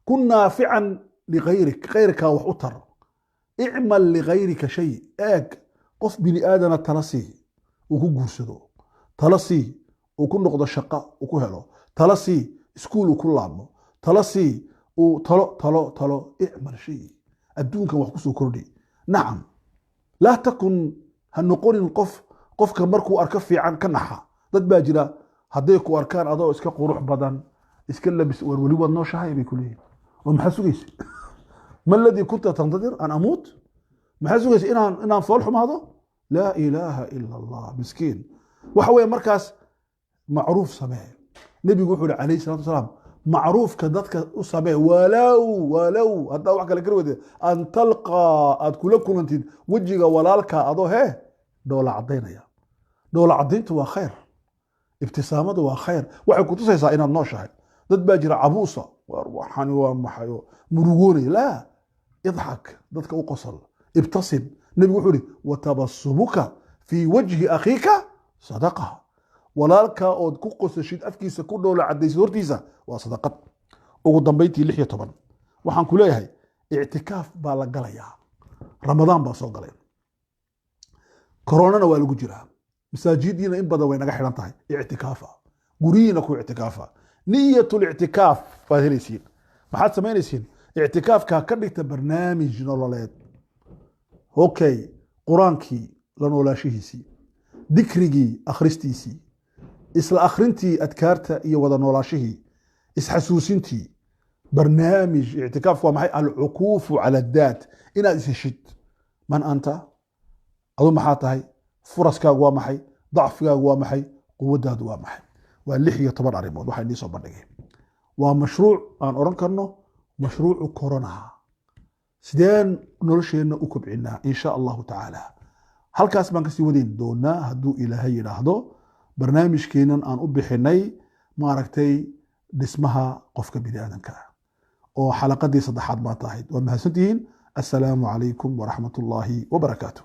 Kun naafican ligayrik, kayrkaa wax u tar. Icmal ligayrika shay. Eeg, qof bini aadana tala sii uu ku guursado, tala sii uu ku noqdo shaqa uu ku helo, tala sii iskuul uu ku laabmo, tala sii uu talo talo talo. Icmal shay, adduunkan wax kusoo kordhi. Nacam, laa takun, ha noqonin qof qofka markuu arko fiican ka naxa. Dad baa jira hadday ku arkaan adoo iska qurux badan, iska labis, war weli waad nooshahay bay ku leeyihin. Oo maxaa sugaysa? Ma aladii kunta tantadir an amuut? Maxaa sugaysa? Inaan fool xumaado? Laa ilaaha ila Allah, miskiin. Waxa weeye markaas macruuf samee. Nebigu wuxuu yihi calayhi salatu wasalaam, macruufka dadka u samee, walow haddaa wax kale kari weyde, an talqaa, aad kula kulantid wejiga walaalka adoo hee dhoola caddaynaya. Dhoola caddayntu waa khayr, ibtisaamadu waa khayr, waxay kutusaysaa inaad nooshahay. Dad baa jira cabuusa, war waxani waa maxayo, murugoonaya. Laa, idxak, dadka u qosol, ibtasim. Nebigu wuxuu yihi, watabasumuka fii wajhi akhiika sadaqa. Walaalkaa ood ku qosashid afkiisa, ku dhoola cadaysid hortiisa, waa sadaqad. Ugu dambayntii, 16, waxaan ku leeyahay ictikaaf baa la galayaa. Ramadaan baa soo galay, koronana waa lagu jiraa, masaajidiina in badan way naga xidhan tahay. Ictikaafa guryihiina ku ictikaafa. Niyat lictikaaf baad helaysiin. Maxaad samaynaysiin? Ictikaafka ka dhigta barnaamij nololeed. Okay, qur-aankii la noolaashihiisii, dikrigii akhristiisii, isla akhrintii adkaarta iyo wada noolaashihii, isxasuusintii, barnaamij. Ictikaafku waa maxay? Alcukuufu cala daat, inaad isheshid. Man anta? Adu maxaa tahay? Furaskaagu waa maxay? Dacfigaagu waa maxay? Quwaddaadu waa maxay? Waa 16 arrimood waxaa inii soo bandhigay. Waa mashruuc aan odhan karno mashruucu koronaha. Sideen nolosheenna u kobcinaa? In sha allahu tacaala halkaas baan kasii wadayn doonaa hadduu Ilaahay yidhaahdo, barnaamijkeennan aan u bixinay maaragtay dhismaha qofka bini aadamka ah, oo xalaqadii saddexaad maanta ahayd. Waa mahadsantihiin. Assalaamu calaykum waraxmat ullaahi wabarakaatu.